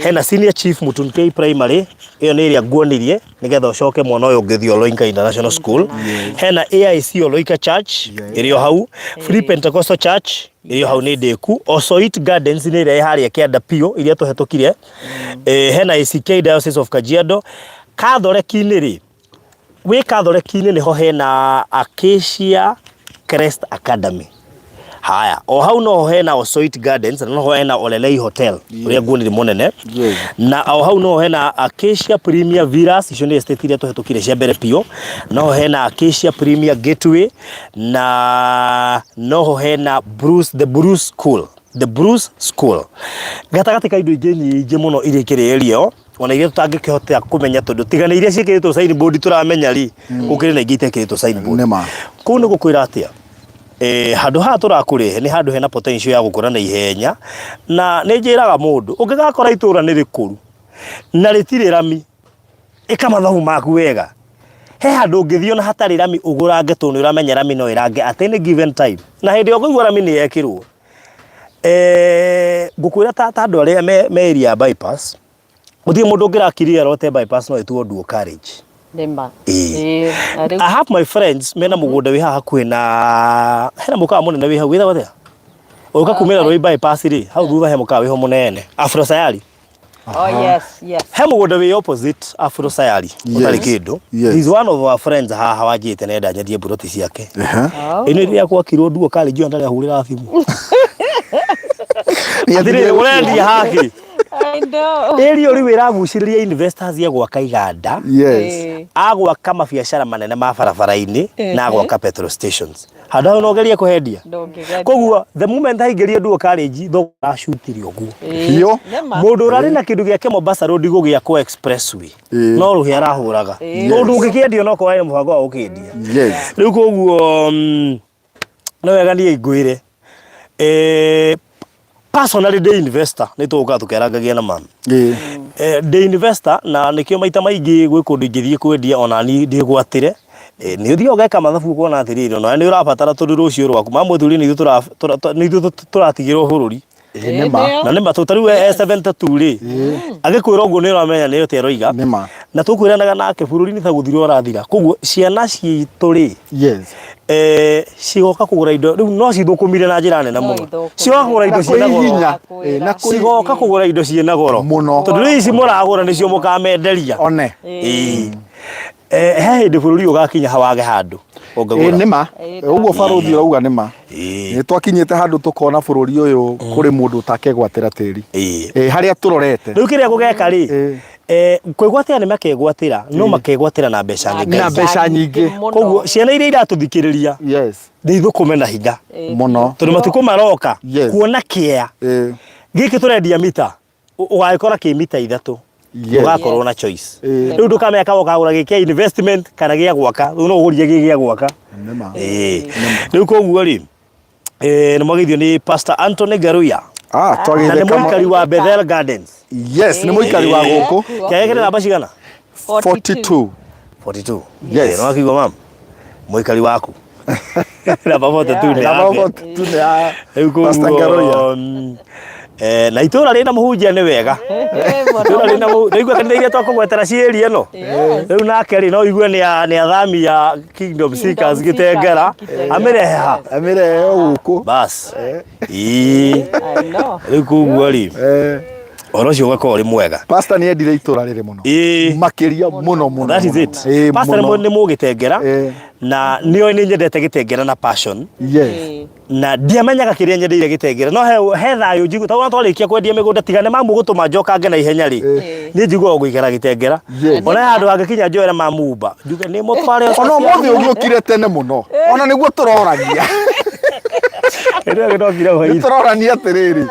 hena Senior Chief Mutunkei Primary, ĩyo nĩ ĩrĩa nguonirie nĩgetha ũcoke mwena ũyũ ũngĩ ũthiĩ Oloinka International School, hena AIC Oloika Church ĩrĩ o hau, Free Pentecostal Church ĩrĩ o hau nĩ ndĩku, Osoit Gardens nĩ ĩrĩa ĩ harĩa kĩanda biũ iria tũhetũkire, hena ACK Diocese of Kajiado, Kathoreki-inĩ rĩ, wĩ Kathoreki-inĩ nĩho hena Acacia Crest Academy. Haya, o hau noho hena Osoit Gardens na noho hena Olelei Hotel ũrĩa nguonire mũnene. Yes. Na o hau noho hena Acacia Premier Villas, icio nĩ estate iria tũhetũkire cia mbere biũ. Noho hena Acacia Premier Gateway na noho hena Bruce, the Bruce School. The Bruce School. Gatagatĩ ka indo ingĩ nyingĩ mũno iria ikĩrĩ area ĩyo, ona iria tũtangĩkĩhota kũmenya tondũ tiga nĩ iria ciĩkĩrĩtwo signboard tũramenya rĩ, gũkĩrĩ na ingĩ itekĩrĩtwo signboard. Nĩ ma. Kũu nĩ gũkwĩra atĩa? Handũ haha tũrakũrehe nĩ handũ hena potential ya gũkũra na ihenya, na nĩ njĩraga mũndũ ũngĩgakora itũra nĩ rĩkũru na rĩtirĩ rami, ĩka mathabu maku wega. He handũ ũngĩthiĩ ona hatarĩ rami ũgũrange tondũ nĩ ũramenya rami no ĩrange at any given time, na hĩndĩ ĩyo ũkũigua rami nĩ yekĩrwo. Ngũkwĩra ta andũ arĩa me area ya bypass, gũtirĩ mũndũ ũngĩrakirie arote bypass no ĩtuo dual carriage. Nĩma. Ĩĩ. Ĩĩ, na rĩu I have my friends mena mũgũnda wĩ haha hakuhĩ na hena mũkawa mũnene wĩ hau wĩtagwo atĩa? Ũka kumĩra rũĩ bypass rĩ, hau thutha he mũkawa wĩho mũnene, Afro Sayari. Oh, yes, yes. He mũgũnda wĩ opposite Afro Sayari, ũtarĩ kĩndũ. Yes. He's one of our friends haha wanjĩte nenda nyendie mburoti ciake. Ehe. Oh. Ĩno rĩrĩa gwakirwo duo carriage ĩyo ndarĩ ahũrĩra thimũ. Atĩrĩrĩ, ũrendia haki. I know. Area rĩu ĩragucĩrĩria investors ya gwaka iganda. Yes. Ĩĩ. Agwaka mabiacara manene ma barabara-inĩ na agwaka petrol stations. Handũ hau no ũgerie kũhendia. Ndũngĩgeria. Koguo the moment aingĩrie duo carriage thogora acutire ũguo. Ĩĩ. Biũ. Nĩma. Mũndũ ũrarĩ na kĩndũ gĩake Mombasa Road gũgĩakwo expressway Ĩĩ. no rũhĩa arahũraga. Ĩĩ. Tondũ ũngĩkĩendia no korwo arĩ na mũbango wa gũkĩendia. Yes. Rĩu koguo no wega niĩ ngwĩre, personally ndĩ investor, nĩ tũgũka tũkĩarangagia na mami. Ĩĩ. Ndĩ investor na nĩkĩo maita maingĩ gwĩ kũndũ ingĩthiĩ kwendia ona niĩ ndĩgwatĩre. Nĩ ũthiaga ũgeka mathabu ũkona atĩrĩrĩ, ona nĩ ũrabatara tondũ rũciũ rwaku mamũthuri nĩ ithuĩ tũratigĩrwo bũrũri. Ĩĩ nĩ ma. Na nĩ ma tũ tarĩu e 72 rĩ, agĩkwĩra ũguo nĩ ũramenya nĩ ũrĩa aroiga. Nĩ ma. Na tũkwĩranaga nake bũrũri nĩ ta gũthira ũrathira. Koguo ciana citũ rĩ, Yes. Cigoka kũgũra indo rĩu no cithũkũmire na njĩra nene No mũno. ithũkũmire. Cigoka kũgũra indo Na ciĩna kwĩ goro. hinya. Ĩĩ, na kwĩ Cigoka kũgũra indo ciĩna goro. Mũno. Tondũ rĩu ici mũragũra nĩcio mũkamenderia. One. Ĩĩ. He hĩndĩ bũrũri ũgakinya wage handũ Ĩĩ ũngĩgũra. nĩ ma. Ĩĩ, Ũguo barũthi ũrauga nĩ ma. Ĩĩ. Nĩ twakinyĩte handũ tũkona bũrũri ũyũ kũrĩ mũndũ ũtakegwatĩra tĩri. Ĩĩ. Ĩĩ harĩa tũrorete. Rĩu kĩrĩa gũgeka rĩ, Ĩĩ. Kwĩgwatĩra nĩ makegwatĩra, no makegwatĩra na mbeca nyingĩ. Na mbeca nyingĩ. mũno. Koguo ciana iria iratũthikĩrĩria Yes. nĩ ithũkũme na hinya. Mũno. Tondũ matukũ maroka Yes. kuona kĩea Ĩĩ. gĩkĩ tũrendia mita ũgagĩkora kĩ mita ithatũ. Yes. Ndũgakorwo na choice. Ĩĩ. Rĩu ndũkamenya kana ũkagũra gĩ kĩa investment kana gĩa gwaka. Rĩu no ũgũrire gĩ gĩa gwaka. Nĩ ma. Ĩĩ. Rĩu koguo rĩ, nĩ mwageithio nĩ Pastor Anthony Garuya. Ah, Na nĩ twagĩtheka mũikari wa Bethel Gardens. Yes, nĩ mũikari wa gũkũ. Kĩaga kĩrĩ namba cigana? 42. 42. Yes. Nĩ wakĩigua mam? Mũikari waku. Namba 42 nĩ Namba yake. 42 nĩ ya Rĩu Pastor Ngaruya. koguo na itũra rĩna mũhunjia nĩ wega. Itũra rĩna ndaigua kanitha iria twakũgwetera ciĩ area ĩno. Rĩu nake rĩ no igue nĩ athami ya Kingdom Seekers Gĩtengera. Amĩrehe ha? Amĩrehe gũkũ. Bas. Ĩĩ. I know. Rĩu koguo rĩ Eh, ũhoro ũcio ũgakorwo ũrĩ mwega. Pastor nĩ endire itũra rĩrĩ mũno. Ĩĩ. Makĩria mũno mũno. That is mũno. it. Ĩĩ, Pastor mũno. nĩ mũgĩtengera Ĩĩ. na nĩoĩ nĩ nyendete gĩtengera na passion. Yes. Na ndiamenyaga kĩrĩa nyendeire gĩtengera no he thayũ njigu tondũ twarĩkia kwendia mĩgũnda tiga nĩ mamu gũtũma njokange na ihenya rĩ, niĩ njiguaga gũikara gĩtengera. Yes. Ona he handũ hangĩkinya njoere mamumba njuge nĩ mũtware Ona ũmũthĩ ũgĩũkire tene mũno. Ona nĩguo tũroragia. Hĩndĩ ĩyo ndokire Nĩ hwainĩ. tũrorania atĩrĩrĩ.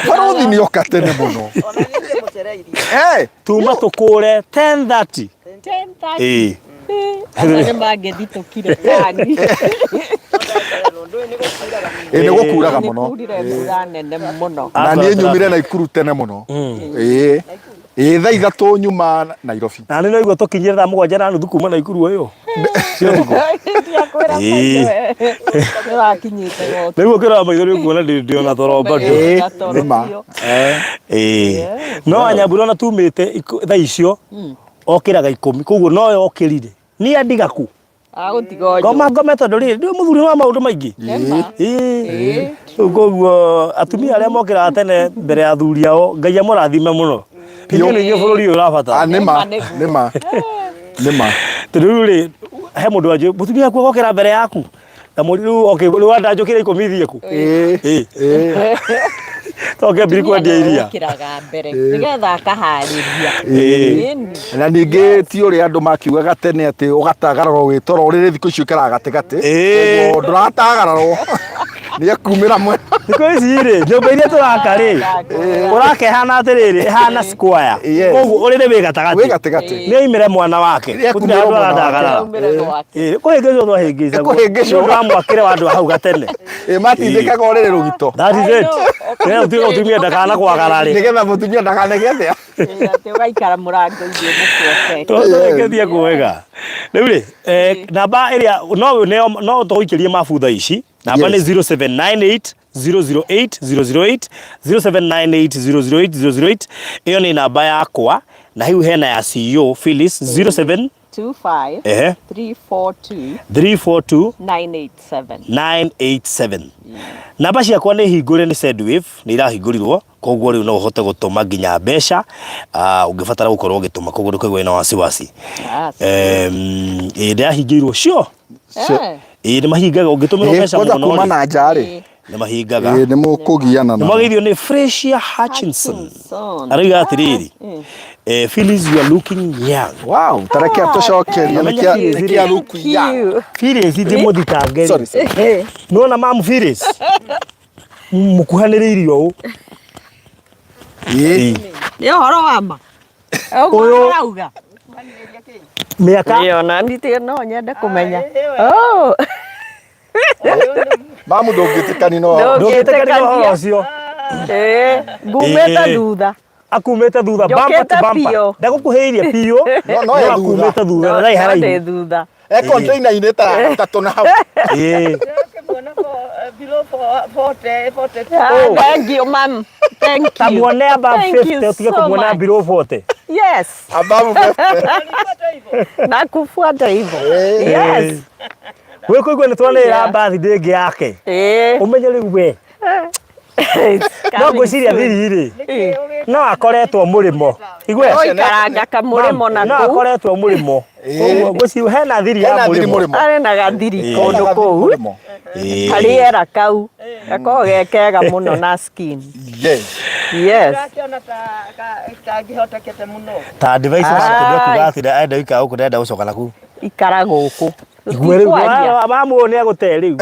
Barũthi nĩ oka tene mũno. Ona niĩ ndĩmũcereirie. Eh, Tuma tũkũre 10:30. 10:30. Ĩĩ. Acio nĩ mangĩthitũkire tani. Ndũĩ nĩ gũkuraga mũno. Ĩĩ nĩ gũkuraga Nĩ mũno. kurire mbura nene mũno. Na niĩ nyumire Naikuru tene mũno. Ĩĩ. Ĩĩ thaa 3 nyuma Nairobi. Na nĩ naigua tũkinyire thaa 7:30 kuma Naikuru ũyũ. Cia ũtukũ. Ndiakwĩra Ĩĩ. nĩwakinyĩte gotu. Rĩu ũkĩrora maitho nĩ ũkuona ndĩ ona toro bado. Ĩĩ, nĩ ma. Ĩĩ. No Anyambura ona tumĩte thaa icio okĩraga 10 koguo no yokĩrire. Niĩ andiga kũ? Agũtiga o Ngoma ngome tondũ rĩrĩ ndĩ mũthuri wa maũndũ maingĩ. Nĩma. Ĩĩ. Rĩu koguo atumia arĩa mokĩraga tene mbere ya athuri ao Ngai amũrathime mũno. Inyuĩ nĩ inyuĩ bũrũri ũyũ ũrabatara. Ah, nĩ ma, nĩ ma. Nĩ ma. Tondũ rĩu rĩ he mũndũ wanjũ mũtumia waku agokĩra mbere yaku na mũri rĩu okay rĩu wandanjũkĩra 10 thiĩ kũ? Ĩĩ. Ĩĩ. Ĩĩ. To kĩambiri kwendia iria. Ũkĩraga mbere nĩgetha akaharĩria. Ĩĩ. Ĩni. Na ningĩ ti ũrĩa andũ makiugaga tene atĩ ũgatagararwo wĩ toro ũrĩrĩ thikũ ici ũikaraga gatagatĩ. Ĩĩ. Koguo ndũratagararwo. Nĩ ekumĩra mwena. Thikũ ici rĩ nyũmba iria tũraka rĩ ũraka ĩhana atĩrĩrĩ ĩhana square. Yes. Koguo ũrĩrĩ wĩ gatagatĩ. Wĩ gatagatĩ. Nĩ oimĩre mwana wake. Nĩ Gũtirĩ ekumĩra handũ mwana wake. aradagarara. Aumĩre gwake. Ĩĩ kũhĩngĩcwo twahĩngĩcagwo. Kũhĩngĩcwo. Nĩ ũramwakĩre handũ hau gatene. Ĩĩ matindĩkaga ũrĩrĩ rũgito. That is I it. know. Nĩgetha ũtuĩke mũtumia ndakana kwagarare. Nĩgetha mũtumia ndakanege atĩa. Ĩĩ, atĩ ũgaikara mũrango-inĩ ũmũbuate. Tũrĩkĩtie kuwega. Rĩu rĩ, namba ĩrĩa no nĩo no tũgũikĩrie mabu thaa ici. Namba nĩ Yes. 0798 008 008 0798 008 008 ĩyo nĩ namba yakwa na hiu hena ya CEO Phyllis 07 25 ehe 342 342 987. 987 namba ciakwa nĩ hingũre nĩ Sendwave nĩ irahingũrirwo koguo rĩu no ũhote gũtũma nginya mbeca ũngĩbatara gũkorwo ũgĩtũma koguo ndũkaigua wĩna wasiwasi. Ah, Ĩĩ ndĩrahingĩirwo sure. Ĩĩ nĩ mahingaga ũngĩtũmĩrwo Ĩĩ, mbeca kwanza mũno kuma rĩ na nja rĩ. nĩ mahingaga. Ĩĩ nĩ mũkũgiana Nĩ nao. mwageithio nĩ Fresia Hutchinson. Hutchinson. Arauga atĩrĩrĩ, Phyllis you are looking young. Wow, tareke atũcokerie Namenye nĩkĩa Phyllis nĩkĩa rĩ. look young. Phyllis ndĩmũthitange Sorry, rĩ. sorry. Nĩwona mamu Phyllis mũkuhanĩrĩirie ũũ. Ĩĩ. Nĩ ũhoro wa ma. Ũguo Ũyũ- ũrauga. Mĩaka Ĩĩ, ona niĩ no nyende kũmenya. Oh. Mamu ndũngĩtĩkani no. Ndũngĩtĩkania ũhoro ũcio. Ĩĩ, ngumĩte Ĩĩ. thutha. Akumĩte thutha bumper to Njũkĩte bumper. biũ. Ndagũkuhĩrĩirie biũ. No, no No e thutha. akumĩte thutha na No ndarĩ ndĩ haraihu. thutha. E container-inĩ ta gatatũ na hau. Ĩĩ. Ndĩrakĩmuona Below 40, 42. Ah, thank you, ma'am. Thank Ta you. muone above Thank you 50 utige so kumuona much. below 40. Yes. Above 50. Ulifuata hivyo? Nakufuata hivyo. Yes. Wĩ kũigua nĩ twanĩrĩra Yeah. birthday ĩngĩ yake. Eh. Ũmenye rĩu we. It's No coming ngwĩciria soon. thiri rĩ. Nĩkĩ ũgĩka? No akoretwo mũrĩmo. Igue. Oikaranga kamũrĩmo na No kũu. akoretwo mũrĩmo. Ĩĩ. Ũguo ngwĩciria hena thiri ya Hena thiri mũrĩmo. mũrĩmo. Arĩ na gathiri Ĩĩ. kũndũ Hena gathiri kũu. mũrĩmo. Ĩĩ. Karĩera kau. Gakoragwo ge kega mũno na skin. Yes. Yes. Ndĩrakĩona ta kangĩhotekete mũno. Ta advice Ah. wa kuga atĩ enda gũikara gũkũ ndenda gũcoka na kũu. Ikara gũkũ. Igue rĩu Tũtikwaria. mamu ũyũ nĩ agũte rĩu.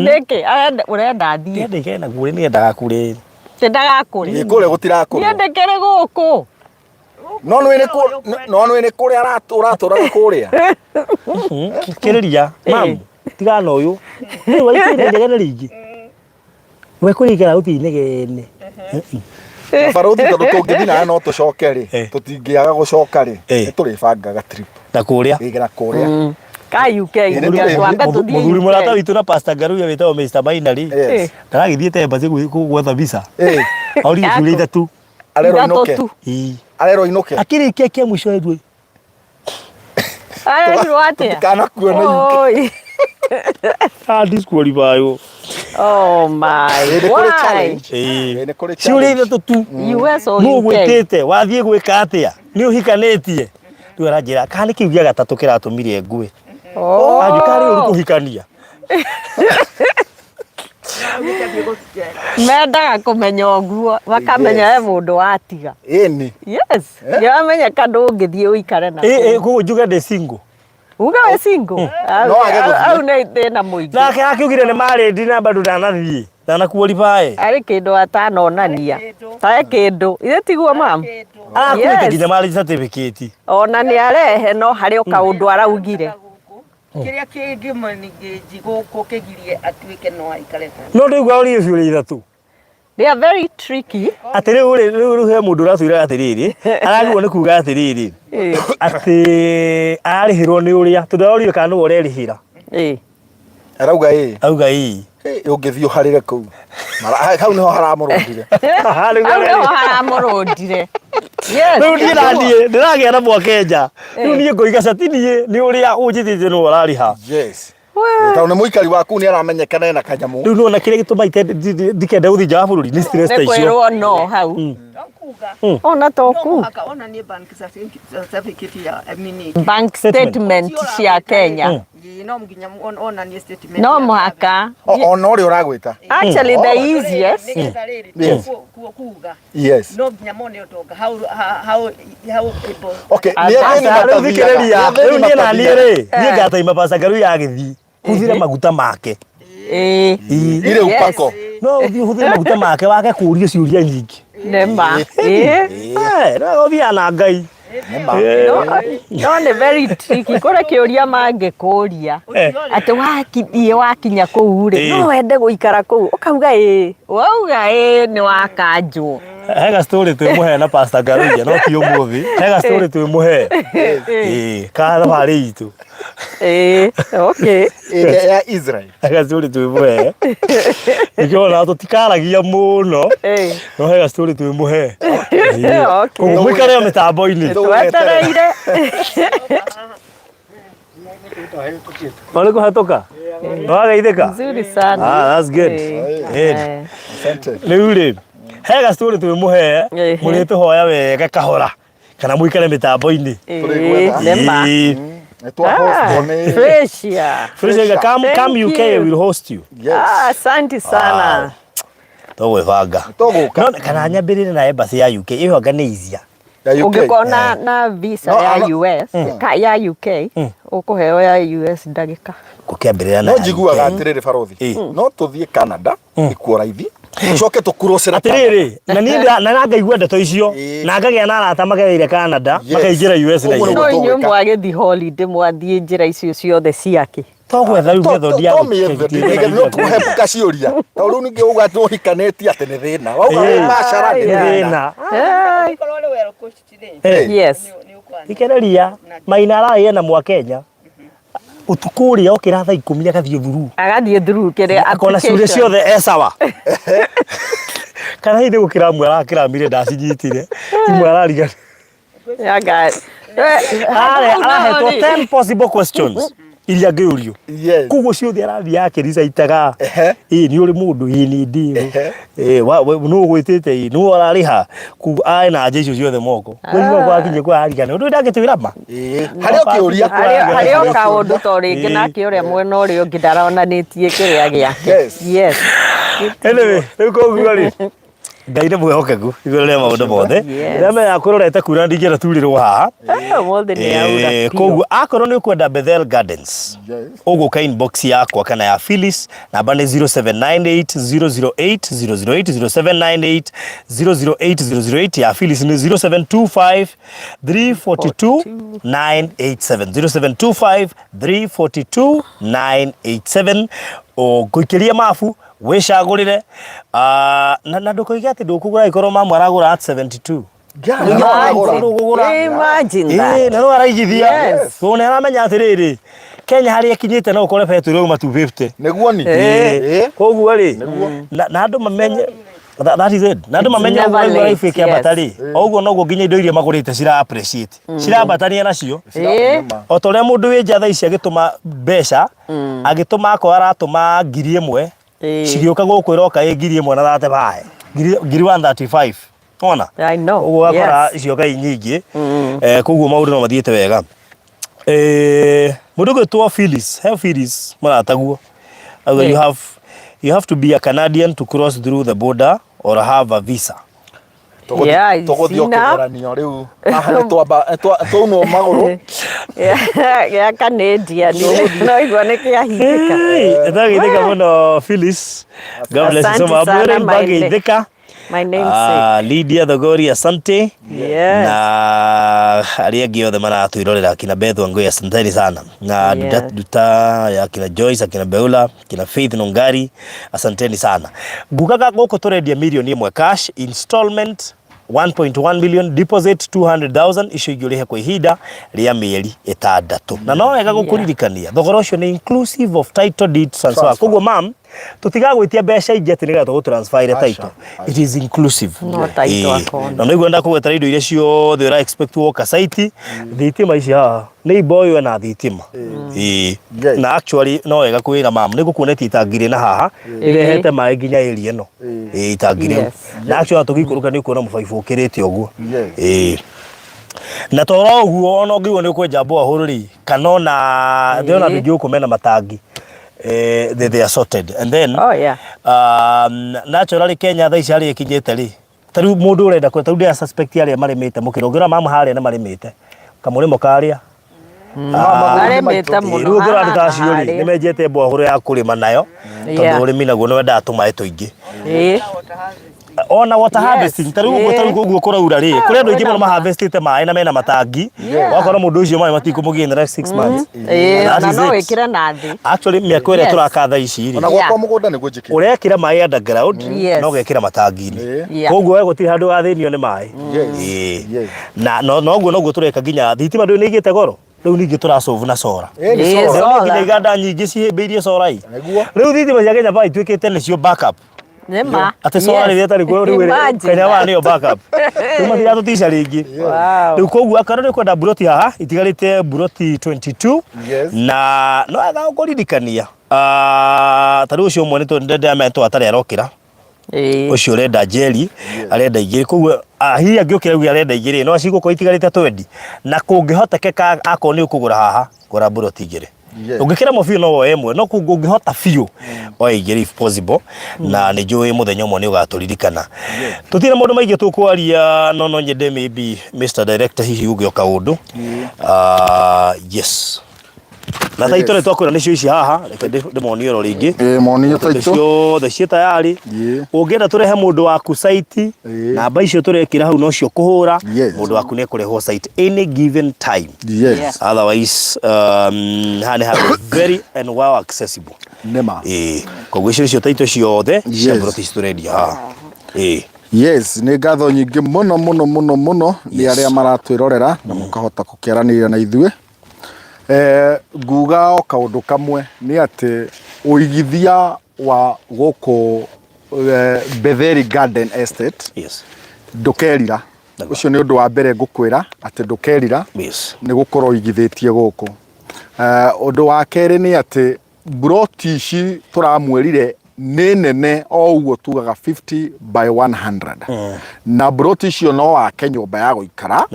Nĩkĩ? Arenda ũrenda athiĩ. Ndĩrenda ikare na kũrĩ nĩ endaga kũrĩ. Tĩ ndagakũrĩ. Ĩ kũrĩa gũtirakũrwo. Niĩ ndĩkĩrĩ gũkũ. No nĩ nĩ no nĩ nĩ kũrĩa ũratũraga kũrĩa. Kĩrĩria mamu tigana na ũyũ. Rĩu waikire inegene rĩingĩ. We kũrĩa ikara gũtirĩ inegene. Na Barũthi tondũ tũngĩthiĩ nawe no tũcoke rĩ, Eh. tũtingĩaga gũcoka rĩ, Eh. nĩ tũrĩbangaga trip Na kũrĩa. ĩgera kũrĩa. Ka UK. Ĩĩ, nĩ tũrĩ- Twambe tũthiĩ Mũthuri UK. mũrata witũ na Pastor Ngaruiya wĩtagwo Mr. Binary. Yes. Ndaragĩthiĩte embassy gwetha visa. Eh, Oririe Yaku. ciũria ithatũ. arerwo Ithatũ inũke. tu. Ĩĩ. Arerwo inũke. Akĩrĩkia kĩa mũico erwo Arerirwo atĩa? Tũtikanakuone UK. Oi. ah disqualify. Oh my. Ĩ, nĩ kũrĩ Why? challenge. Ĩĩ. Ĩ, nĩ kũrĩ Ciũria challenge. ithatũ tu. US or Nũ UK? gwĩtĩte wathiĩ gwĩka atĩa nĩ ũhikanĩtie rĩu aranjĩra kana nĩ kĩu gĩa gatatũ kĩratũmire ngue Oh. anjĩ karĩ ũru kũhikania Mendaga kũmenya ũguo makamenya Yes. he mũndũ watiga. Ĩni. Yes. Yamenyeka ndũngĩthiĩ ũikare na. ĩ ĩ koguo njuge ndĩ single Uga wĩ single. No age gũthiĩ. Au nĩ thĩna mũingĩ. nake akiugire nĩ marĩndi na bado ndanathiĩ ndanaqualify Arĩ kĩndũ atanonania. Kĩndũ. Ta he kĩndũ. Ithe tiguo mam. Kĩndũ. arakuĩte Yes. nginya marriage certificate Ona nĩ arehe no harĩ o kaũndũ araugire. Kĩrĩa kĩngĩmũningĩnji gũkũ kĩgirie atuĩke no aikare ta no ndĩigua oririe ciũria ithatũ They are very tricky. atĩ rĩu rĩ rĩu rĩu he mũndũ ũratwĩra atĩrĩrĩ aragirwo nĩ kuga atĩrĩrĩ Ĩ. atĩ ararĩhĩrwo nĩ ũrĩa tondũ arorire kana nĩwe ũrerĩhĩra Ĩ. Arauga ĩ. auga ĩĩ Ĩ, ũngĩthiĩ ũharĩre kũu. Hau nĩho haramũrũndire. Hau nĩho haramũrũndire. Yes. Rĩu niĩ naniĩ ndĩragĩa na mwakenja rĩu niĩ ngoiga cati niĩ nĩ ũrĩa ũnjĩtĩte nĩwe ũrarĩha Yes. Tondũ nĩ mũikari waku nĩ aramenyekana ena kanyamũ. rĩu nĩwona kĩrĩa gĩtũma ndikende gũthiĩ nja wa bũrũri nĩ stress ta Nĩ icio kwĩrwo no hau. No kuga Ona to no ku. mũhaka onanie bank certificate ya I mean, Bank statement cia Kenya. Ĩĩ, no nginya onanie statement No ya mũhaka. Ona ũrĩa ũragwĩta. Actually the Rĩrĩ, easiest. nĩgetha rĩrĩ, Yes. kuga Yes. no nginya mone ũtonga how how how able Okay, nĩ Aca, athĩni Aca, rĩu matathiaga. thikĩrĩria Nĩ athĩni rĩu niĩ na niĩ matathiaga. rĩ niĩ ngataima Pastor Ngaruiya agĩthiĩ hũthĩre maguta make Ĩ. Irĩ Yes. upako. no ũthiĩ ũhũthĩre maguta make wage kũũrio ciũria nyingĩ Nĩ ma. Ĩ. Eh, no ũthiaga na Ngai Nĩ ma. Eh, No, no nĩ very tricky. Kũrĩ kĩũria mangĩkũria. eh. Atĩ wakithiĩ wakinya kũu rĩ, Ĩ. no wende gũikara kũu. Ũkauga ĩ. Wauga ĩ nĩ wakanjwo. Hega story twĩmũhe na Pastor Ngaruiya no ti ũmũthĩ hega story twĩmũhe ĩĩ ka thabarĩ itũ Ĩ. Okay. Ĩrĩa ya Israel. hega story twĩmũhe nĩkĩo ona tũtikaragia mũno Ĩ. no hega story twĩmũhe Okay. koguo mũikare o mĩtambo-inĩ Twetereire. Wale kũhetũka nĩwageithĩka Nzuri sana. Ah, that's good. Ĩ. Good. Eh. Asante. Rĩu rĩ hega story twĩmũhe Ĩhĩ. mũrĩtũhoya wega kahora kana mũikare mĩtambo-inĩ Ĩ, Tũrĩgwetha. nĩ ma. Ĩĩ. Nĩ twahostwo nĩ Fresh. Fresh, come, come Thank UK, you. we'll host you. Yes. Ah, asante sana. Tũgwĩbanga. Tũgũka. No, kana nyambĩrĩre na embassy ya UK ĩyo anga nĩ easier. Ya UK. Ũngĩkorwo na, na visa No, ya ano- US ka ya UK ũkũheo ya US ndagĩka. Gũkĩambĩrĩra na No ya njiguaga UK. atĩrĩrĩ barothi. Ĩ. No tũthiĩ Canada ikuo raithi. Tũcoke tũkurũcĩre Atĩrĩrĩ, na niĩ na na ngaigua ndeto icio Ĩ. na ngagĩa na arata magereire Canada Yes. makaingĩra US na Ũguo ihenya. No nĩguo inyuĩ tũgwĩka. mwagĩthiĩ holiday mwathiĩ njĩra icio ciothe ciake. To gwetha rĩu method ya no kũhepuka ciũria tondũ rĩu ningĩ uga atĩ ũhikanĩtie atĩ nĩ thĩna wauga wĩ Ĩ. macara nĩ Yeah. thĩna thĩna. Hey. Ũngĩkorwo ũrĩ well coached rĩ, Eh. Yes. nĩ ũkwanĩrĩra. Thikĩrĩria, Maina ararĩire na Mwakenya. Ũtukũ ũrĩa okĩra thaa ikũmi agathiĩ thuru. Agathiĩ through kĩrĩa Akona ciũria application. ciothe e sawa. Kana hihi nĩ gũkĩra amwe arakĩramire ndacinyitire. Imwe arariganĩrwo. Anga. Arahetwo 10 possible questions iria angĩũrio. Koguo ciothe arathiĩ akĩricaitaga. Ĩĩ nĩ ũrĩ mũndũ, ĩĩ nĩ ndĩ. Ĩĩ nũ ũgwĩtĩte, ĩĩ nũ ũrarĩha. Koguo arĩ na anja icio ciothe moko. Koguo gwakinya kwa arigana. Ũndũ ndangĩtwĩra ma. Harĩ o kĩũria. Harĩ o kaũndũ to rĩngĩ nake ũrĩa mwena ũrĩa ũngĩ ndaronanĩtie kĩrĩa gĩake. Yes. Anyway, rĩu koguo rĩ Ngai nĩ mwĩhokeku igũrũ rĩa maũndũ mothe. Yes. Rĩrĩa menya kũrorete kura ndingĩenda turĩrwo haha. Ũmũthĩ nĩ yaura Eh, biũ. Koguo akorwo nĩ ũkwenda Bethel Gardens ũgũka inbox yakwa kana ya Phyllis namba nĩ 0798 008 008 0798 008 008 ya Phyllis nĩ 0725 342 987 0725 342 987 ũngũikĩria mabu wĩcagũrĩre ah, na na ndũkoige atĩ ndũkũgũra angĩkorwo mamu aragũra at 72 Imagine. Ndũkũgũra. Imagine that. Ĩĩ, na no araigithia Yes. tondũ nĩ aramenya atĩrĩrĩ Kenya harĩa ĩkinyĩte no ũkore betũrĩ yauma 250 Nĩguo ni. Ĩĩ. Koguo rĩ na na andũ mamenye that is it na andũ mamenye never ũguo late, life ĩkĩambata yes. rĩ o ũguo noguo nginya indo iria magũrĩte cira appreciate cirambatania nacio Ĩĩ. o ta ũrĩa mũndũ wĩ nja thaa ici agĩtũma mbeca agĩtũma akorwo aratũma 1000 Ĩĩ. cigĩũka gũkũ ĩroka ĩ 1000 na 35 ngiri 135 wona I know. ũguo ũgakora Yes. icio ngai nyingĩ Eh, koguo maũndũ no mathiĩte wega Eh, mũndũ ũgwĩtwo Phyllis he Phyllis mũrataguo Auga you Yeah. have you have to be a Canadian to cross through the border or have a visa Yeah, I Tũgũthiĩ see now. kĩgeranio rĩu haha nĩ twamba twaunwo magũrũ Gĩa Canadian. No igua nĩ kĩahingĩka. Ndagĩthĩka mũno Phyllis God bless you so Asante much. sana, Mwĩrĩ my mbagĩithĩka My namesake. Ah, Lydia Thogori asante Yes. na arĩa angĩ othe maratwĩrorera akina Beth Wangui asanteni sana na Yes. Duta, Duta ya akina Joyce akina Beula akina Faith Nungari asanteni sana ngugaga gũkũ tũrendia mirioni ĩmwe cash installment 1.1 million deposit 200,000 icio ingĩ ũrĩhe kwa ihinda rĩa mĩeri ĩtandatũ na no wega gũkũririkania thogora ũcio nĩ inclusive of title deed transfer Transfer. koguo mam tũtigagwĩtia mbeca ingĩ atĩ nĩgetha tũgũtransfer ile title it is inclusive No title Ĩĩ. akona. na nĩguo ndakũgwetera indo iria ciothe ũra expect woka site thitima ici haha nĩ imboywo na thitima Ĩĩ. Yes. na actually no wega kwĩra mam nĩ ngũkuonetie itangi rĩna haha rĩrehete maĩ nginya area ĩno Ĩĩ, itangi rĩu Yes. na actually tũgĩikũrũka nĩ ũkuona mũbaibũ ũkĩrĩte ũguo Yes. Ĩĩ. Na toro ũguo ona ũngĩigua nĩ ũkwenja borehole rĩ kana ona ndĩrona andũ aingĩ gũkũ mena matangi eh, they are sorted and then Oh, yeah. Naturally Kenya thaa ici harĩa ĩkinyĩte rĩ ta rĩu mũndũ ũrenda ta rĩu ndĩra suspect arĩa marĩmĩte mũkĩra ũngĩrora mama harĩa nĩ marĩmĩte kamũrĩmo karĩa Marĩmĩte mũno rĩu ũngĩrora andũ ta haha acio rĩ harĩa. nĩ menjete borehole ya kũrĩma nayo tondũ Yeah. ũrĩmi naguo nĩ wendaga tũmaĩ tũingĩ Ĩĩ. ona water Yes. harvesting ta rĩu ũguo ta rĩu ũguo kũraura rĩ kũrĩ andũ aingĩ mũno maharvestĩte maĩ na mena matangi Yeah. wakora mũndũ ũcio maĩ matikũmũgiĩ in the next 6 months Ĩĩ, That ona is no it. wĩkĩre na thĩ. actually mĩako ĩrĩa Yes. tũraka thaa ici rĩ Ona gwakwa mũgũnda nĩguo njĩkĩte. ũrekĩra maĩ underground Yes. na ũgekĩra matangi-inĩ Yeah. koguo we gũtirĩ handũ wathĩnio nĩ maĩ Yes. Ĩĩ. Yes. na no- noguo noguo tũreka nginya thitima ndũĩ nĩ igĩte goro rĩu ningĩ tũracovu na cora Ĩĩ, nĩ Ĩĩ, solar. solar. nginya iganda nyingĩ cihĩmbĩirie cora ĩ Nĩguo. rĩu thitima cia Kenya Power ituĩkĩte nĩcio backup Nĩ ma. atĩ solar Yes. rĩrĩa ĩtarĩ kuo rĩu ĩrĩ- Imagine Kenya Power that. nĩyo backup rĩu matiratũtica rĩngĩ Wow. rĩu koguo akorwo nĩ ũkwenda mburoti haha itigarĩte mburoti 22 Yes. na no wega gũkũririkania Ah, ta rĩu ũcio ũmwe nĩ ndĩramenya atarĩ arokĩra Ĩĩ. ũcio ũrenda njeri arenda igĩrĩ koguo ah, hihi angĩũkĩra uge arenda igĩrĩ no cigũkorwo itigarĩte twendi na kũngĩhotekeka akorwo nĩ ũkũgũra haha gũra mburoti igĩrĩ Yes. ũngĩkĩra mo biũ no woe ĩmwe no kũngĩhota biũ oe igĩrĩ if possible na nĩ njũĩ mũthenya ũmwe nĩ ũgatũririkana tũtirĩ na maũndũ maingĩ tũkwaria no no nyende maybe Mr Director hihi uge o kaũndũ Ah, yes na taitũ nĩ twakwĩra nĩcio ici haha reke ndĩmonie oro rĩngĩ Ĩĩ, monie Tondũ taitũ. ciothe ciĩ tayarĩ Ĩĩ. ũngĩenda tũrehe mũndũ waku site Ĩĩ. namba icio tũrekĩra hau nocio kũhũra Yes. mũndũ waku nĩ ekũrehwo site any given time Yes. otherwise haha nĩ handũ very and well accessible Nĩma. ĩĩ koguo icio nĩcio taitũ ciothe cia Yes. mburoti ici tũrendia haha ĩĩ Yes, nĩ ngatho nyingĩ mũno mũno mũno mũno nĩ Yes. arĩa maratwĩrorera na mũkahota gũkĩaranĩria na ithuĩ. Nguga o kaũndũ kamwe nĩ atĩ ũigithia wa gũkũ Betheri Garden Estate ndũkerira. Ũcio nĩ ũndũ wa mbere ngũkwĩra atĩ ndũkerira nĩ gũkorwo ũigithĩtie gũkũ. Ũndũ wa kerĩ nĩ atĩ mburoti ici tũramwĩrire nĩ nene o ũguo tugaga 50 by 100 na mburoti icio no wake nyũmba ya gũikara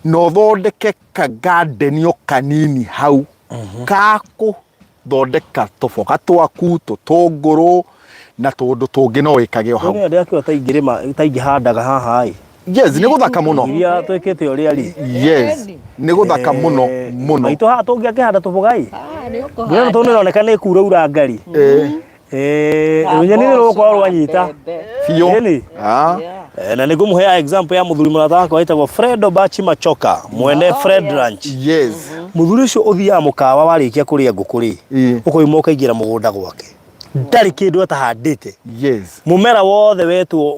na ũthondeke ka garden o kanini hau ka kũthondeka tũboga twaku, tũtũngũrũ na tũndũ tũngĩ no wĩkage o hau. Nĩ ndĩrakĩona ta ingĩrĩma ta ingĩhandaga haha ĩ. Yes, nĩ gũthaka mũno. Iria twĩkĩte ũrĩa rĩ. Yes, nĩ gũthaka mũno mũno. Maitũ haha tũngĩakĩhanda tũboga ĩ. Ah, nĩ Mbura ĩno ũkũhanda. tondũ nĩ ĩroneka nĩ kura ura ngari. Eh, rũnyeni nĩ rũgũkorwo rwanyita. Biũ. Ĩni. Ah. Yeah. Eh, na nĩ ngũmũhe example ya mũthuri mũrata wakwa wĩtagwo Fredo Bachi Machoka mwene Fred Ranch. Yes. Mũthuri ũcio ũthiaga mũkawa warĩkia kũrĩa ngũkũ rĩ, Ĩĩ. ũkoima ũkaingĩra mũgũnda gwake. Ndarĩ kĩndũ atahandĩte. Yes. Mũmera wothe wetwo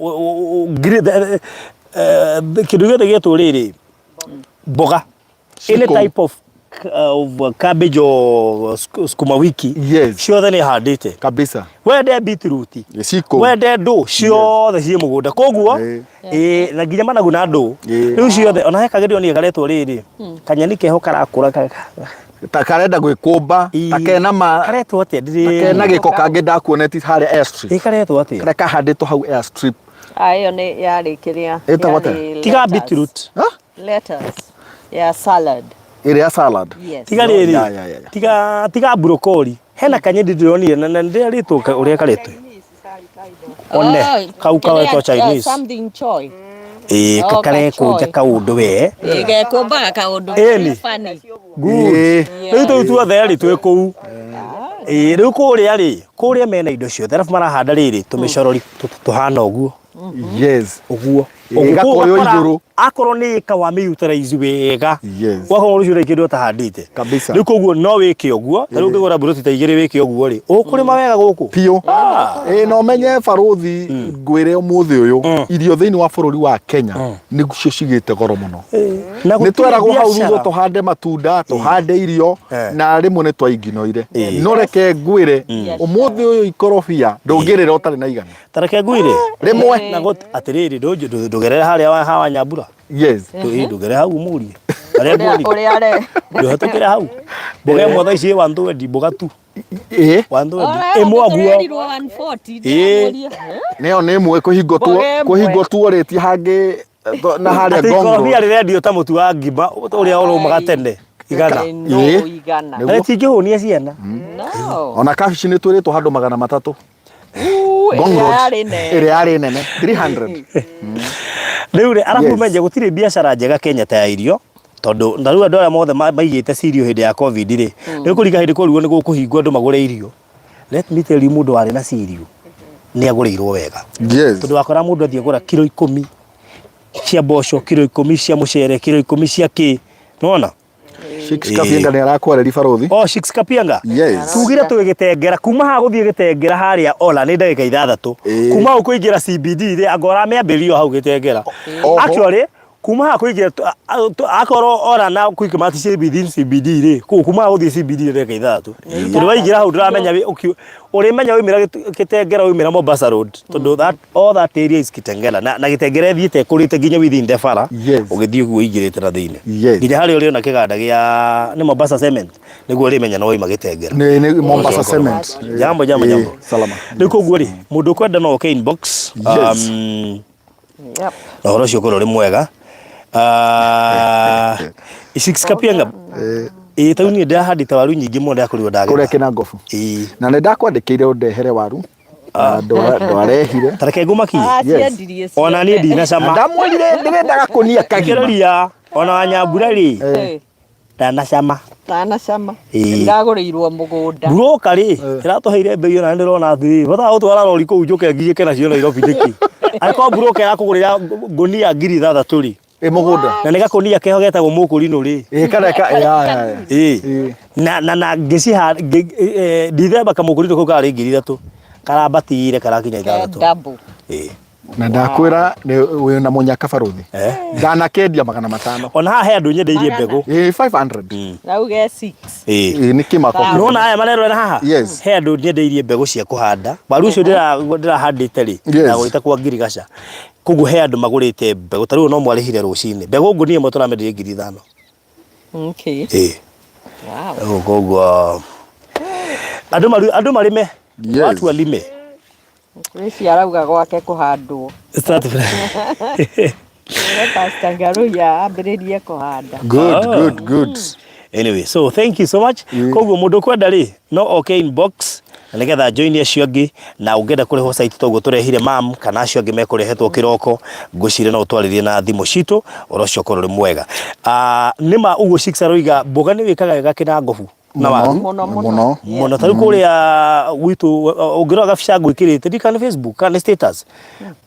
kĩndũ gĩothe gĩetwo rĩrĩ mboga any Cikũ. type of cabbage or sukuma wiki Yes. ciothe nĩ handĩte. Kabisa. Wende beetroot, Cikũ. wende ndũ ciothe ciĩ mũgũnda koguo Ĩĩ. ĩĩ, na nginya managu na ndũ Ĩĩ. rĩu ciothe ona he kagĩrio niĩ karetwo rĩrĩ kanyeni keho karakũra Ta karenda gwĩkũmba ta kena ma karetwo atĩa ta kena ndĩrĩ gĩko kangĩ ndakuonetie harĩa airstrip. ĩ karetwo atĩa Karĩa kahandĩtwo hau airstrip. Ah, ĩyo nĩ yarĩ kĩrĩa. Ĩtagwo atĩa? yarĩ tiga lettuce. beetroot Ha? Lettuce. Ya salad. Ĩrĩa salad. Yes. tiga rĩrĩ Ya, ya, ya, ya. tiga brokoli hena kanyeni ndĩronire na ndĩrarĩtwo ũrĩa karetwo one Oh, kau karetwo kĩrĩa, Chinese something choy. ĩĩ Oh, karekũnja kachoy. kaũndũ we Ĩ, gekũmbaga kaũndũ. Ĩni. Funny. Good. Ĩĩ. Rĩu tũu tuothe rĩ twĩ kũu. Ĩĩ rĩu kũrĩa rĩ, kũrĩa mena indo ciothe arabu marahanda rĩrĩ tũmĩcorori tũhana ũguo. Yes. Ũguo. Ĩĩ, Ũguo ĩgakoywo ũgakora igũrũ. Akorwo nĩ ĩka wa mĩ utilize wega. Yes. Wakorwo rũciũ ndũrĩ kĩndũ ũtahandĩte. Kabisa. Rĩu koguo no wĩke ũguo, ta rĩu ũngĩgũra mburoti ta igĩrĩ wĩke ũguo rĩ, ũkũrĩma wega gũkũ. Biũ. Ĩĩ na ũmenye barũthi ngwĩre ũmũthĩ ũyũ irio thĩinĩ wa bũrũri wa Kenya nĩcio cigĩte goro mũno. Na Nĩ gũtirĩ tweragwo hau biacara. thutha tũhande matunda tũhande irio Eh. na rĩmwe nĩ twainginoire. Ĩĩ. No reke ngwĩre ũmũthĩ ũyũ ikorobia ndũngĩrĩra ũtarĩ na igana. Ta reke ngwĩre. Rĩmwe. Na gũt atĩrĩrĩ ndũgerere harĩa hawa Nyambura. Yes. Ndũgere hau ũmũrie. Harĩa Ũrĩa nguoni. ũrĩa are. Ndũhetũkĩre hau. Mboga ĩmwe thaa ici ĩ 120 mboga tu. Ĩĩ. 120. Ĩmwe ũguo. Tũrerirwo 140. Ĩĩ. ndĩramũria. Nĩyo nĩ ĩmwe kũhingo tuo Mboga ĩmwe. kũhingo tuorĩtie hangĩ na harĩa Atĩ Ngong ikorobia Road. rĩrendio ta mũtu wa ngima ũrĩa ũrũmaga tene. Igana. No Ĩĩ. igana. Nĩguo. Na rĩtingĩhũnia ciana. No. Ona kabici nĩ twĩrĩtwo handũ 300. Uu, Ngong ĩrĩa Road. yarĩ nene. Ĩrĩa yarĩ nene 300. Rĩu rĩ arabu Yes. menje gũtirĩ biacara njega Kenya ta ya irio tondũ na rĩu andũ arĩa mothe maigĩte cirio hĩndĩ ya covid rĩ rĩu kũringa hĩndĩ kũrigwo nĩ gũkũhingwo andũ magũre irio let me tell you mũndũ warĩ na cirio nĩ agũrĩirwo wega Yes. tondũ wakora mũndũ athiĩ agũra kiro 10 cia mboco kiro 10 cia mũcere kiro 10 cia kĩ nĩwona Shix Kapienga nĩ arakwarĩria barũthi. Oh, Shix Kapienga. Yes. Tugire twĩ Gĩtengera kuma haha gũthiĩ Gĩtengera harĩa Ola nĩ ndagĩka ithathatũ. Ĩĩ. Kuma hau kũingĩra CBD rĩ anga ũramĩambĩrĩria o hau Gĩtengera. Oho. Actually kuma haha kũingĩra akorwo Ola na Quickmart ciĩ within CBD rĩ kũu kuma haha gũthiĩ CBD nĩ ndagĩka ithathatũ. Tondũ waingĩra hau ndũramenya ũrĩmenya waumĩra Gĩtengera waumĩra Mombasa Road tondũ that all that area is Kitengela na Gĩtengera ĩthiĩte ĩkũrĩte nginya within the bara Yes. ũgĩthiĩ ũguo ũingĩrĩte na thĩinĩ Yes. nginya harĩa ũrĩona kĩganda gĩa nĩ Mombasa Cement nĩguo ũrĩmenya no waima Gĩtengera Nĩ nĩ Mombasa Cement. Jambo jambo Ĩĩ, jambo Salama. rĩu koguo rĩ mũndũ ũkwenda no oke inbox Yes. Yep. Na ũhoro ũcio ũkorwo ũrĩ mwega Six Kapienga ĩĩ tau niĩ ndĩrahandĩte waru nyingĩ mũno ndĩrakorirwo ndagetha Kũrĩa Kĩnangobu. Ĩĩ. Na nĩ ndakwandĩkĩire ũndehere waru. Na ndwarehire. Ta reke ngũmakie Ah, Yes. ciendirie ona niĩ ciothe. ndinacama Ndamwĩrire ndĩrendaga kũnia kagima. Kĩroria ona wanyambura rĩ Eh, ndanacama ndanacama Ĩĩ. Ndagũrĩirwo mũgũnda. Mburoka rĩ ĩratũheire mbei ona ndĩrona atĩrĩrĩ bataga gũtwara rori kũu njũke ngiĩke nacio Nairobi nĩkĩ angĩkorwo mburoka ĩrakũgũrĩra ngũnia 6000 rĩ Ĩ mũgũnda. na nĩ gakũnia keho getagwo mũkũrinũ rĩ Ĩ kana ka ya ya ya. ĩĩ Ĩĩ. na ngĩciha ndithemba kamũkũrinũ kau karĩ 3000 karambatire karakinya Ke 6 double. Ĩĩ. Na ndakwĩra nĩ wĩna mũnyaka barũthi. Eh? Ndanakendia 500. Ona haha he andũ nyendeirie mbegũ. Ĩ 500. Rauge 6. Ĩĩ. Ĩ nĩ kĩmako. Sawa. Nĩwona aya marerorera haha? Yes. He andũ nyendeirie mbegũ cia kũhanda. Waru ũcio ndĩrahandĩte rĩ, Yes. ndagũrĩte kwa ngirigaca. Koguo he andũ magũrĩte mbegũ, ta rĩu no mwarĩhire rũcinĩ. Mbegũ ngũnia ĩmwe tũramenderie 5,000. Okay. Ĩĩ. Wow. Rĩu Koguo andũ andũ marĩme. Yes. Watu walime. Rĩci arauga gwake kũhandwo. Start Ĩre Pastor Ngaruiya ambĩrĩrie kũhanda. Good, Ah. good, good. Anyway, so thank you so much. Koguo mũndũ ũkwenda rĩ, no oke inbox na nĩgetha join acio angĩ na ũngĩenda kũrĩhwo site toguo tũrehire mam kana acio angĩ mekũrehetwo kĩroko ngwĩciria no ũtwarĩrie na thimũ citũ ũhoro ũcio ũkorwo ũrĩ mwega. Ah, nĩma ũguo Shix aroiga mboga nĩ wĩkaga wega kĩna ngobu na waru Mũno mũno. Mũno. mũno ta rĩu kũrĩa gwitũ ũngĩrora gabica ngwĩkĩrĩte ndi kana nĩ Facebook kana nĩ status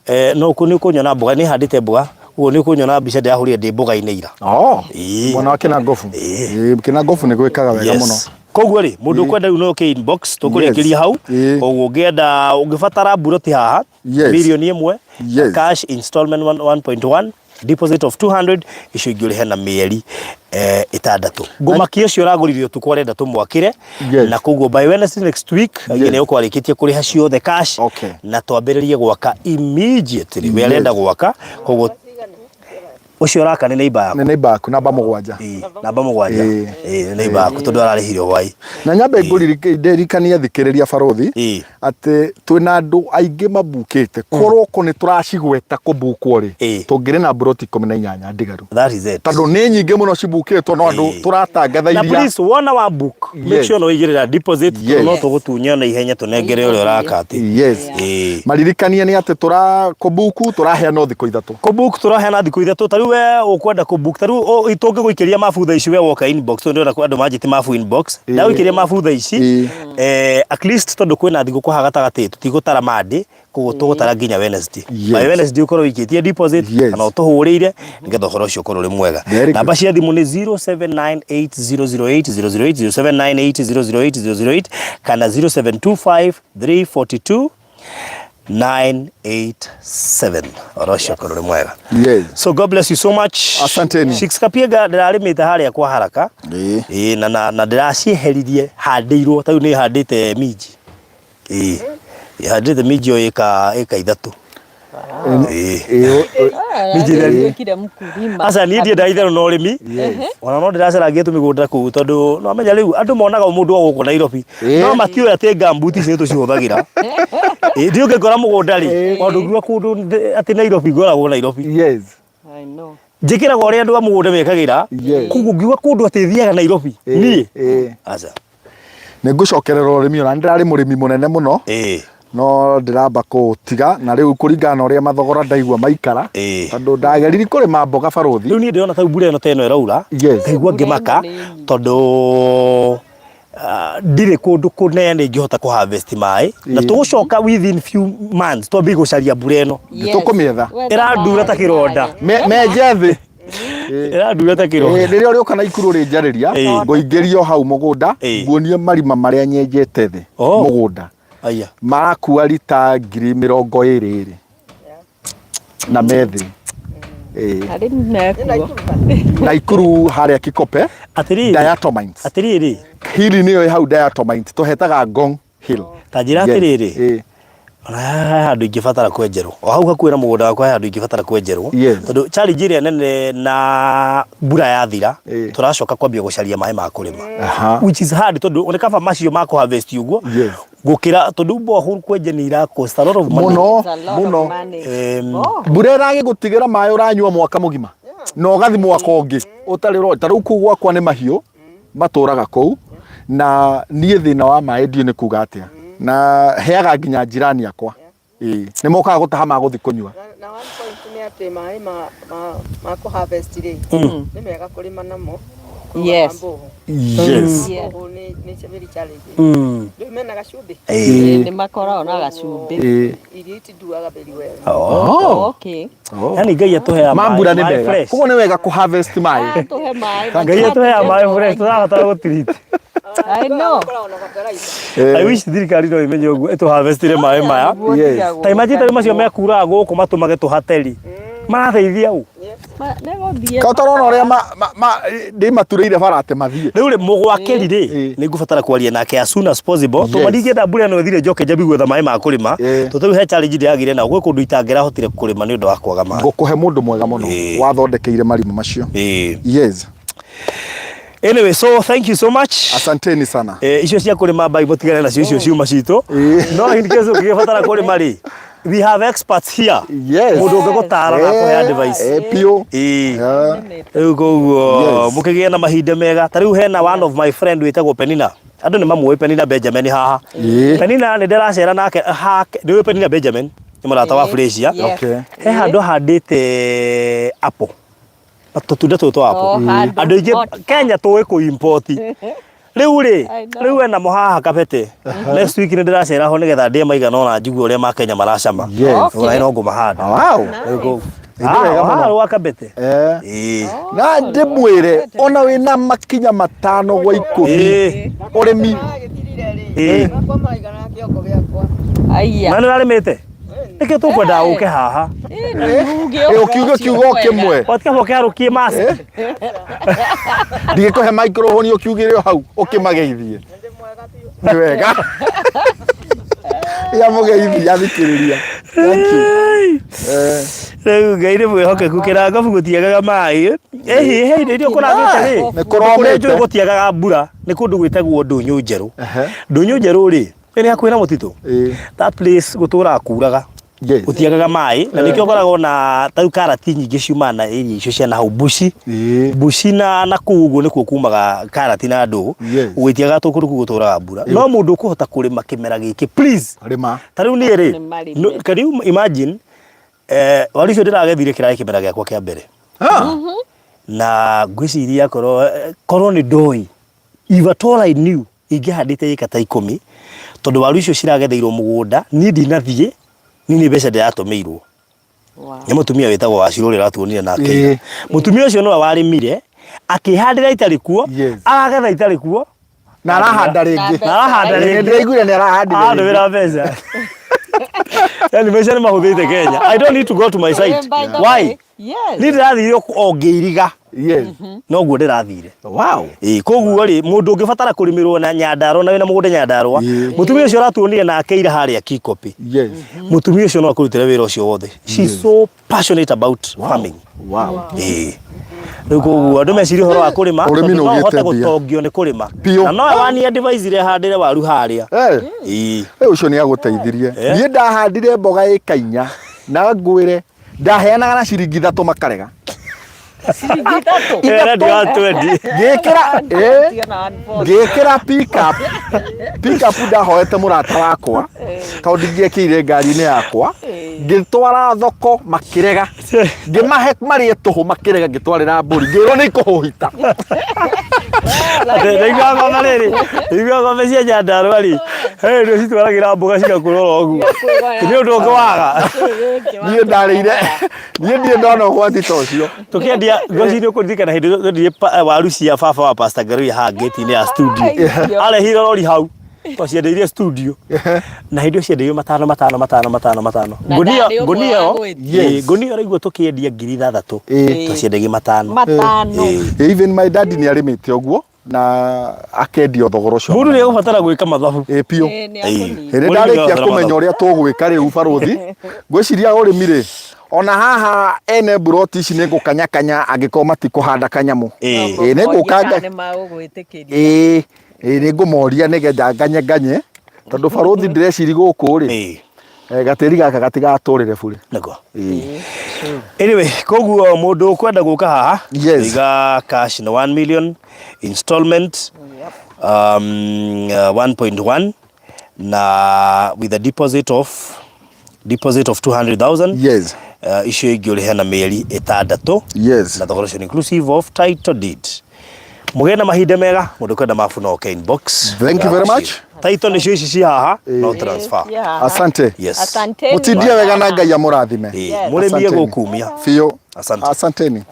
eh, no nĩ ũkũnyona mboga nĩ handĩte mboga ũguo nĩ ũkũnyona mbica ndĩrahũrire ndĩ mboga-inĩ ira Oh. Ĩĩ. Mwena wa Kĩnangobu. Ĩĩ. Ĩĩ, Kĩnangobu nĩ gwĩkaga wega mũno. Yes. Koguo rĩ mũndũ ũkwenda rĩu no ũke inbox tũkũrĩkĩria hau Ĩĩ. koguo ũngĩenda ũngĩbatara mburoti haha Yes. 1 million Yes. cash installment 1.1 deposit of 200 icio ingĩ ũrĩhe na mĩeri 6 ngũmakia ũcio ũragũrire ũtukũ arenda tũmwakĩre Yes. na koguo by Wednesday next week yes. Yes. nĩ ũkorwo arĩkĩtie kũrĩha ciothe cash Okay. na twambĩrĩrie gwaka immediately we arenda gwaka koguo ũcio ũraka nĩ neighbor yaku Nĩ neighbor yaku namba 7. Ĩĩ, namba 7 Ĩĩ. Ĩĩ, nĩ neighbor yaku tondũ ararĩhire hwaĩ Na nyambe ngũririkanie thikĩrĩria barũthi Ĩĩ. atĩ twĩna andũ aingĩ mabukĩte kũroko nĩ tũracigweta kũbukwo rĩ Ĩĩ. tũngĩrĩ na mburoti 18 ndigaru That is it. tondũ nĩ nyingĩ mũno cibukĩtwo no andũ Ĩĩ. tũratangatha Na iria please wona wa book make Yes. sure no igirira deposit Yes. no tũgũtunya na ihenya tũnengere ũrĩa ũraka atĩ yes Ĩĩ. maririkanie nĩ atĩ tũra kũbuku tũraheana thikũ 3 Kũbook tũraheana thikũ 3 ta rĩu we ũkwenda kũbook ta rĩu tũngĩgũikĩria mabu thaa ici we woka inbox tondũ ndĩrona andũ manjĩtie mabu inbox Ĩĩ. ndagũikĩria mabu thaa ici Ĩĩ. at least tondũ kwĩna thigũkũ haha gatagatĩ tũtigũtara Monday koguo tũgũtara nginya Wednesday Yes. by Wednesday ũkorwo wĩikĩtie deposit Yes. kana ũtũhũrĩire nĩgetha ũhoro ũcio ũkorwo ũrĩ mwega Very good. namba cia thimũ nĩ 0798008008 0798008008 kana 0725 342 987 ũhoro ũcio ũkorwo ũrĩ mwega Yes. so god bless you so much Asanteni. Shix Kapienga ndĩrarĩmĩte harĩa kwa haraka Ĩĩ. Ĩĩ, na ndĩracieheririe handĩirwo ta rĩu nĩ handĩte minji Ĩĩ. Handĩte minji o ĩka 3 Ĩĩ. Ĩĩ, Aratuĩkire mkulima. Aca niĩ ndiendaga itherũ na ũrĩmi ona no ndĩracaragia tũmĩgũnda kũu tondũ no menya rĩu andũ monaga mũndũ wa gũkũ Nairobi Ĩĩ. no matiũĩ atĩ gumboot ici nĩ tũcihũthagĩra Ĩĩ, ndiũ ngĩkora mũgũnda rĩ ona ndũngiuga kũndũ atĩ Nairobi ngoragwo Nairobi yes. I know. Njĩkĩraga ũrĩa andũ a mũgũnda mekagĩra Yes. koguo ngiuga kũndũ atĩ thiaga Nairobi Ĩĩ, niĩ ĩĩ. aca Nĩ ngũcokerera ũrĩmi ona nĩ ndĩrarĩ mũrĩmi mũnene mũno Ĩĩ. no ndĩramba kũũtiga na rĩu kũringana na ũrĩa mathogora ndaigua maikara Ĩĩ. tondũ ndageriri kũrĩma mboga barũthi Rĩu niĩ ndĩrona ta mbura ĩno ta ĩno ĩraura Yes. ngaigua ngĩmaka Mbura ĩno nĩ nyingĩ. tondũ ndirĩ kũndũ kũnene ingĩhota kũ harvest maĩ na Ĩĩ. tũgũcoka within few months twambie gũcaria mbura ĩno Yes. Tũkũmĩetha. Wetha Ĩrandura ta maĩ, kĩronda. maĩ. Menje thĩ Ĩrandura ta kĩronda. Rĩrĩa ũrĩũka na ikuru rĩnjarĩria Ĩĩ. ngũingĩrio hau mũgũnda Ĩĩ. nguonie marima marĩa nyenjete thĩ Oh. mũgũnda Aya. marakua rita 22,000 na methĩ Ĩĩ. Arĩmi mekuo. Naikuru harĩa Kikope Atĩrĩrĩ. Diatomites Atĩrĩrĩ. hili nĩyo ĩ hau Diatomite tũhetaga Ngong Hill Ta njĩra Yes. atĩrĩrĩ. Ĩĩ. Ona haha handũ ingĩbatara kwenjerwo o hau hakuhĩ na mũgũnda wakwa he handũ ingĩbatara kwenjerwo Yes. tondũ challenge ĩrĩa nene na mbura yathira Ĩĩ. tũracoka kwambia gũcaria maĩ ma kũrĩma Aha. which is hard tondũ nĩ kaba macio ma kũ harvest ũguo Yes. gũkĩra tondũ borehole kwenja nĩ ira cost a lot of money. Mũno It's a lot of mũno money. Oh. Mbura ĩragĩgũtigĩra maĩ ũranyua mwaka mũgima na ũgathi mwaka ũngĩ ũtarĩ ũro ta rĩu kũu gwakwa nĩ mahiũ matũraga kũu na niĩ thĩna wa maĩ ndiũĩ nĩ kuga atĩa na heaga nginya njirani akwa Ĩĩ. Nĩ mokaga gũtaha magũthi kũnyua Na one point nĩ atĩ maĩ ma kũ harvest rĩ nĩ mega kũrĩma namo Yes. Yes. Yes. Borehole nĩ very challenging. Ndũĩ mena gacumbĩ Ĩĩ. Nĩ makoragwo na gacumbĩ. Ĩĩ. Irio itinduaga very well. Oh. Okay. Oh. Yani Ngai atũheaga Ma mbura maĩ nĩ maĩ mega fresh. koguo nĩ wega kũ harvest maĩ Tũhe maĩ. Ngai atũheaga maĩ fresh tũrabatara gũtiriti. I know. Koragwo na bataraitha. I wish thirikari no imenye ũguo ĩtũ harvestire maĩ maya. Yes. Ta imagine tarĩu macio mekuraga gũkũ matũmage tũhateri. Marateithia ũ? Ka ũtarona ũrĩa ndĩmaturĩire bara atĩ mathiĩ. Rĩu rĩ mũgwakĩri rĩ nĩ ngũbatara kwaria nake as soon as possible. Tondũ ndingĩenda mbura ĩno ĩthire njoke njambie gwetha maĩ ma kũrĩma. Tondũ rĩu he challenge ndĩragĩire nayo gwĩ kũndũ itangĩrahotire kũrĩma nĩ ũndũ wa kwaga maĩ. Ngũkũhe mũndũ mwega mũno wathondekeire marima macio. Yes. Anyway, so thank you so much. Asanteni sana. Eh, icio cia kũrĩma mbai mũtigane nacio icio ciuma citũ. No in case ũngĩbatara kũrĩma rĩ, we have experts here. Yes. Mũndũ ũngĩgũtara na akũhe advice. Eh, piũ. Ĩĩ. Yeah. Rĩu koguo Yes. mũkĩgĩe na mahinda mega. Ta rĩu hena one of my friend wĩtagwo Penina. Andũ nĩ mamũĩ Penina Benjamin haha. Ĩĩ. Penina nĩ ndĩracera nake hake. Nĩ ũĩ Penina Benjamin? Nĩ mũrata wa Frasier. Yes. Okay. He handũ ahandĩte apple. Tũtunda tũtũ twa apple. O handũ Andũ aingĩ hot. Kenya tũĩ kũ import. Rĩu rĩ, I know. rĩu ena mo haha kabete. Next week nĩ ndĩracera ho nĩgetha ndĩe maigana ũna njigue ũrĩa ma Kenya maracama. Yes. Okay. Ona no ngũmahanda. Wow. Rĩu kũu. Nĩ wega Ah, mũno. haha rwa kabete. Eh. Ĩĩ. Na ndĩmwĩre ona wĩna makinya matano gwa ikũmi Ĩĩ. ũrĩmi Magĩthirire rĩ. Ĩĩ. Makwa maraigana na kĩongo gĩakwa. Aya. Na nĩ ũrarĩmĩte? Nĩkĩo tũkwendaga ũke haha. Ĩ, ũkiuge kiugo kĩmwe Watika ũkĩharũkie mask. ndigĩkũhe microphone ũkiugĩre o hau ũkĩmageithie nĩ wega ya mũgeithia athikĩrĩria thank you Eh, Rĩu Ngai nĩ mwĩhokeku kĩrangobu gũtiagaga maĩ. Ĩhi he indo iria ũkũragĩte rĩ. Nĩ kũromĩte. Kũrĩa njũĩ gũtiagaga mbura nĩ kũndũ gwĩtagwo ndũnyũ njerũ. Ehe. Ndũnyũ njerũ rĩ, nĩ hakuhĩ na mũtitũ. Ĩĩ. That place gũtũraga kuraga. Yes. Gũtiagaga maĩ na nĩkĩo ũkoraga ona ta rĩu karati nyingĩ ciumaga na area icio cia na hau Bushi. Ĩĩ. Bushi na kũu ũguo nĩkuo kumaga karati na ndũgũ. Yes. Gũtiagaga tondũ kũndũ kũu gũtũraga mbura. No mũndũ ũkũhota kũrĩma kĩmera gĩkĩ please. Rĩma. Ta rĩu niĩ rĩ, Nĩmarĩme. no, can you imagine eh, waru icio ndĩragethire kĩrarĩ kĩmera gĩakwa kĩa mbere Ah. na ngwĩciria korwo korwo nĩ ndoĩ if at all I knew ingĩhandĩte ĩka ta ikũmi tondũ waru icio ciragetheirwo mũgũnda niĩ ndinathiĩ niĩ nĩ mbeca ndĩratũmĩirwo nĩ mũtumia wĩtagwo Wacirũ ũrĩa ũratuonire nake Ĩĩ. mũtumia ũcio nĩwe warĩmire akĩhandĩra itarĩ kuo Yes. aragetha itarĩ kuo Na arahanda rĩngĩ. na arahanda Ĩĩ, rĩngĩ Ndĩraiguire nĩ arahandire rĩngĩ. andũmĩra mbeca yani mbeca nĩ mahũthĩte Kenya I don't need to go to my site why Yes. niĩ ndĩrathire o ngĩiriga Yes. noguo ndĩrathire Wow. Ĩĩ, koguo rĩ mũndũ ũngĩbatara kũrĩmĩrwo na Nyandarua na wĩna mũgũnda Nyandarua Ĩĩ. mũtumia ũcio ũratuonire nake ira harĩa Kikopi Yes. mũtumia ũcio no akũrutĩre wĩra ũcio wothe she's so passionate about farming Wow. Ĩĩ. Rĩu koguo andũ mecirie ũhoro wa kũrĩma Ũrĩmi tondũ nĩ no ũgĩte ũhote mbia. gũtongio nĩ kũrĩma Biũ. na nowe wani advise ire handĩre waru harĩa Eh. Ĩĩ. Ĩ ũcio nĩ agũteithirie. Eh. Niĩ ndahandire mboga ĩka inya na ngwĩre ndaheanaga na ciringi ithatũ makarega. Ciringi ithatũ. Era ndi wa 20. Ngĩkĩra ĩ ngĩkĩra pick up pick up ndahoete mũrata wakwa tondũ ndingĩekĩire ngari-inĩ yakwa ngĩtwara thoko makĩrega ngĩmahe marĩe tũhũ makĩrega ngĩtwarĩra mbũri ngĩrwo nĩ ikũhũhita Ndaigua ng'ombe rĩrĩ, ndaigua ng'ombe cia Nyandarua rĩ, he hĩndĩ citwaragĩra mboga cigakũra oro ũguo. Nĩ ũndũ ũngĩ waga. niĩ ndarĩire niĩ ndirĩ ndona ũgwati ta ũcio Tũkĩendia ngwĩciria ũkũririkana hĩndĩ ĩrĩa twendirie waru cia baba wa Pastor Ngaruiya haha ngĩti-inĩ ya studio. Arehire rori hau. Twaciendeirie studio. Na hĩndĩ ĩyo ciendeirio matano matano matano matano matano. Na Ngũnia ndarĩ ũmwe ngũnia wa ĩyo gwĩtia. ĩĩ, ngũnia ĩyo ũraigua tũkĩendia 6,000. Ĩĩ. Twaciendagia matano. Matano. Ĩĩ. Even my daddy nĩ arĩmĩte ũguo na akendia thogora ũcio Mũndũ nĩ egũbatara gwĩka mathabu. ĩ biũ Ĩĩ, nĩ akũnina. hĩndĩ Mũrĩmi ndarĩkia nĩabatara kũmenya mathabu. ũrĩa tũgwĩka rĩu barũthi ngwĩciria ũrĩmi rĩ ona haha ene mburoti ici nĩ ngũkanyakanya angĩkorwo matikũhanda kanyamũ Ĩĩ. Ĩĩ, nĩ ngũka Kana nĩ magũgwĩtĩkĩria. ĩĩ ĩĩ nĩ ngũmoria nĩgetha nganye nganye tondũ barũthi ndĩreciri gũkũ rĩ Ĩĩ. eh, gatĩri gaka gatigatũrĩre burĩ Nĩguo. Anyway, koguo mũndũ ũkwenda gũka haha Yes. iga cash na 1 million installment 1.1 na with a deposit of 200,000 Yes. Icio ingĩ ũrĩhe na mĩeri ĩtandatũ Yes. na thogora ũcio nĩ inclusive of title deed. Mũgĩe na mahinda mega mũndũ kwenda mabu no oke inbox. Thank you very much. Title nĩcio ici ci haha no transfer. Yeah. Asante. Yes. Asanteni. Mũtindie wega na Ngai amũrathime. Ĩĩ, mũrĩmi Asanteni. egũkumia. Biũ. Asante. Asanteni.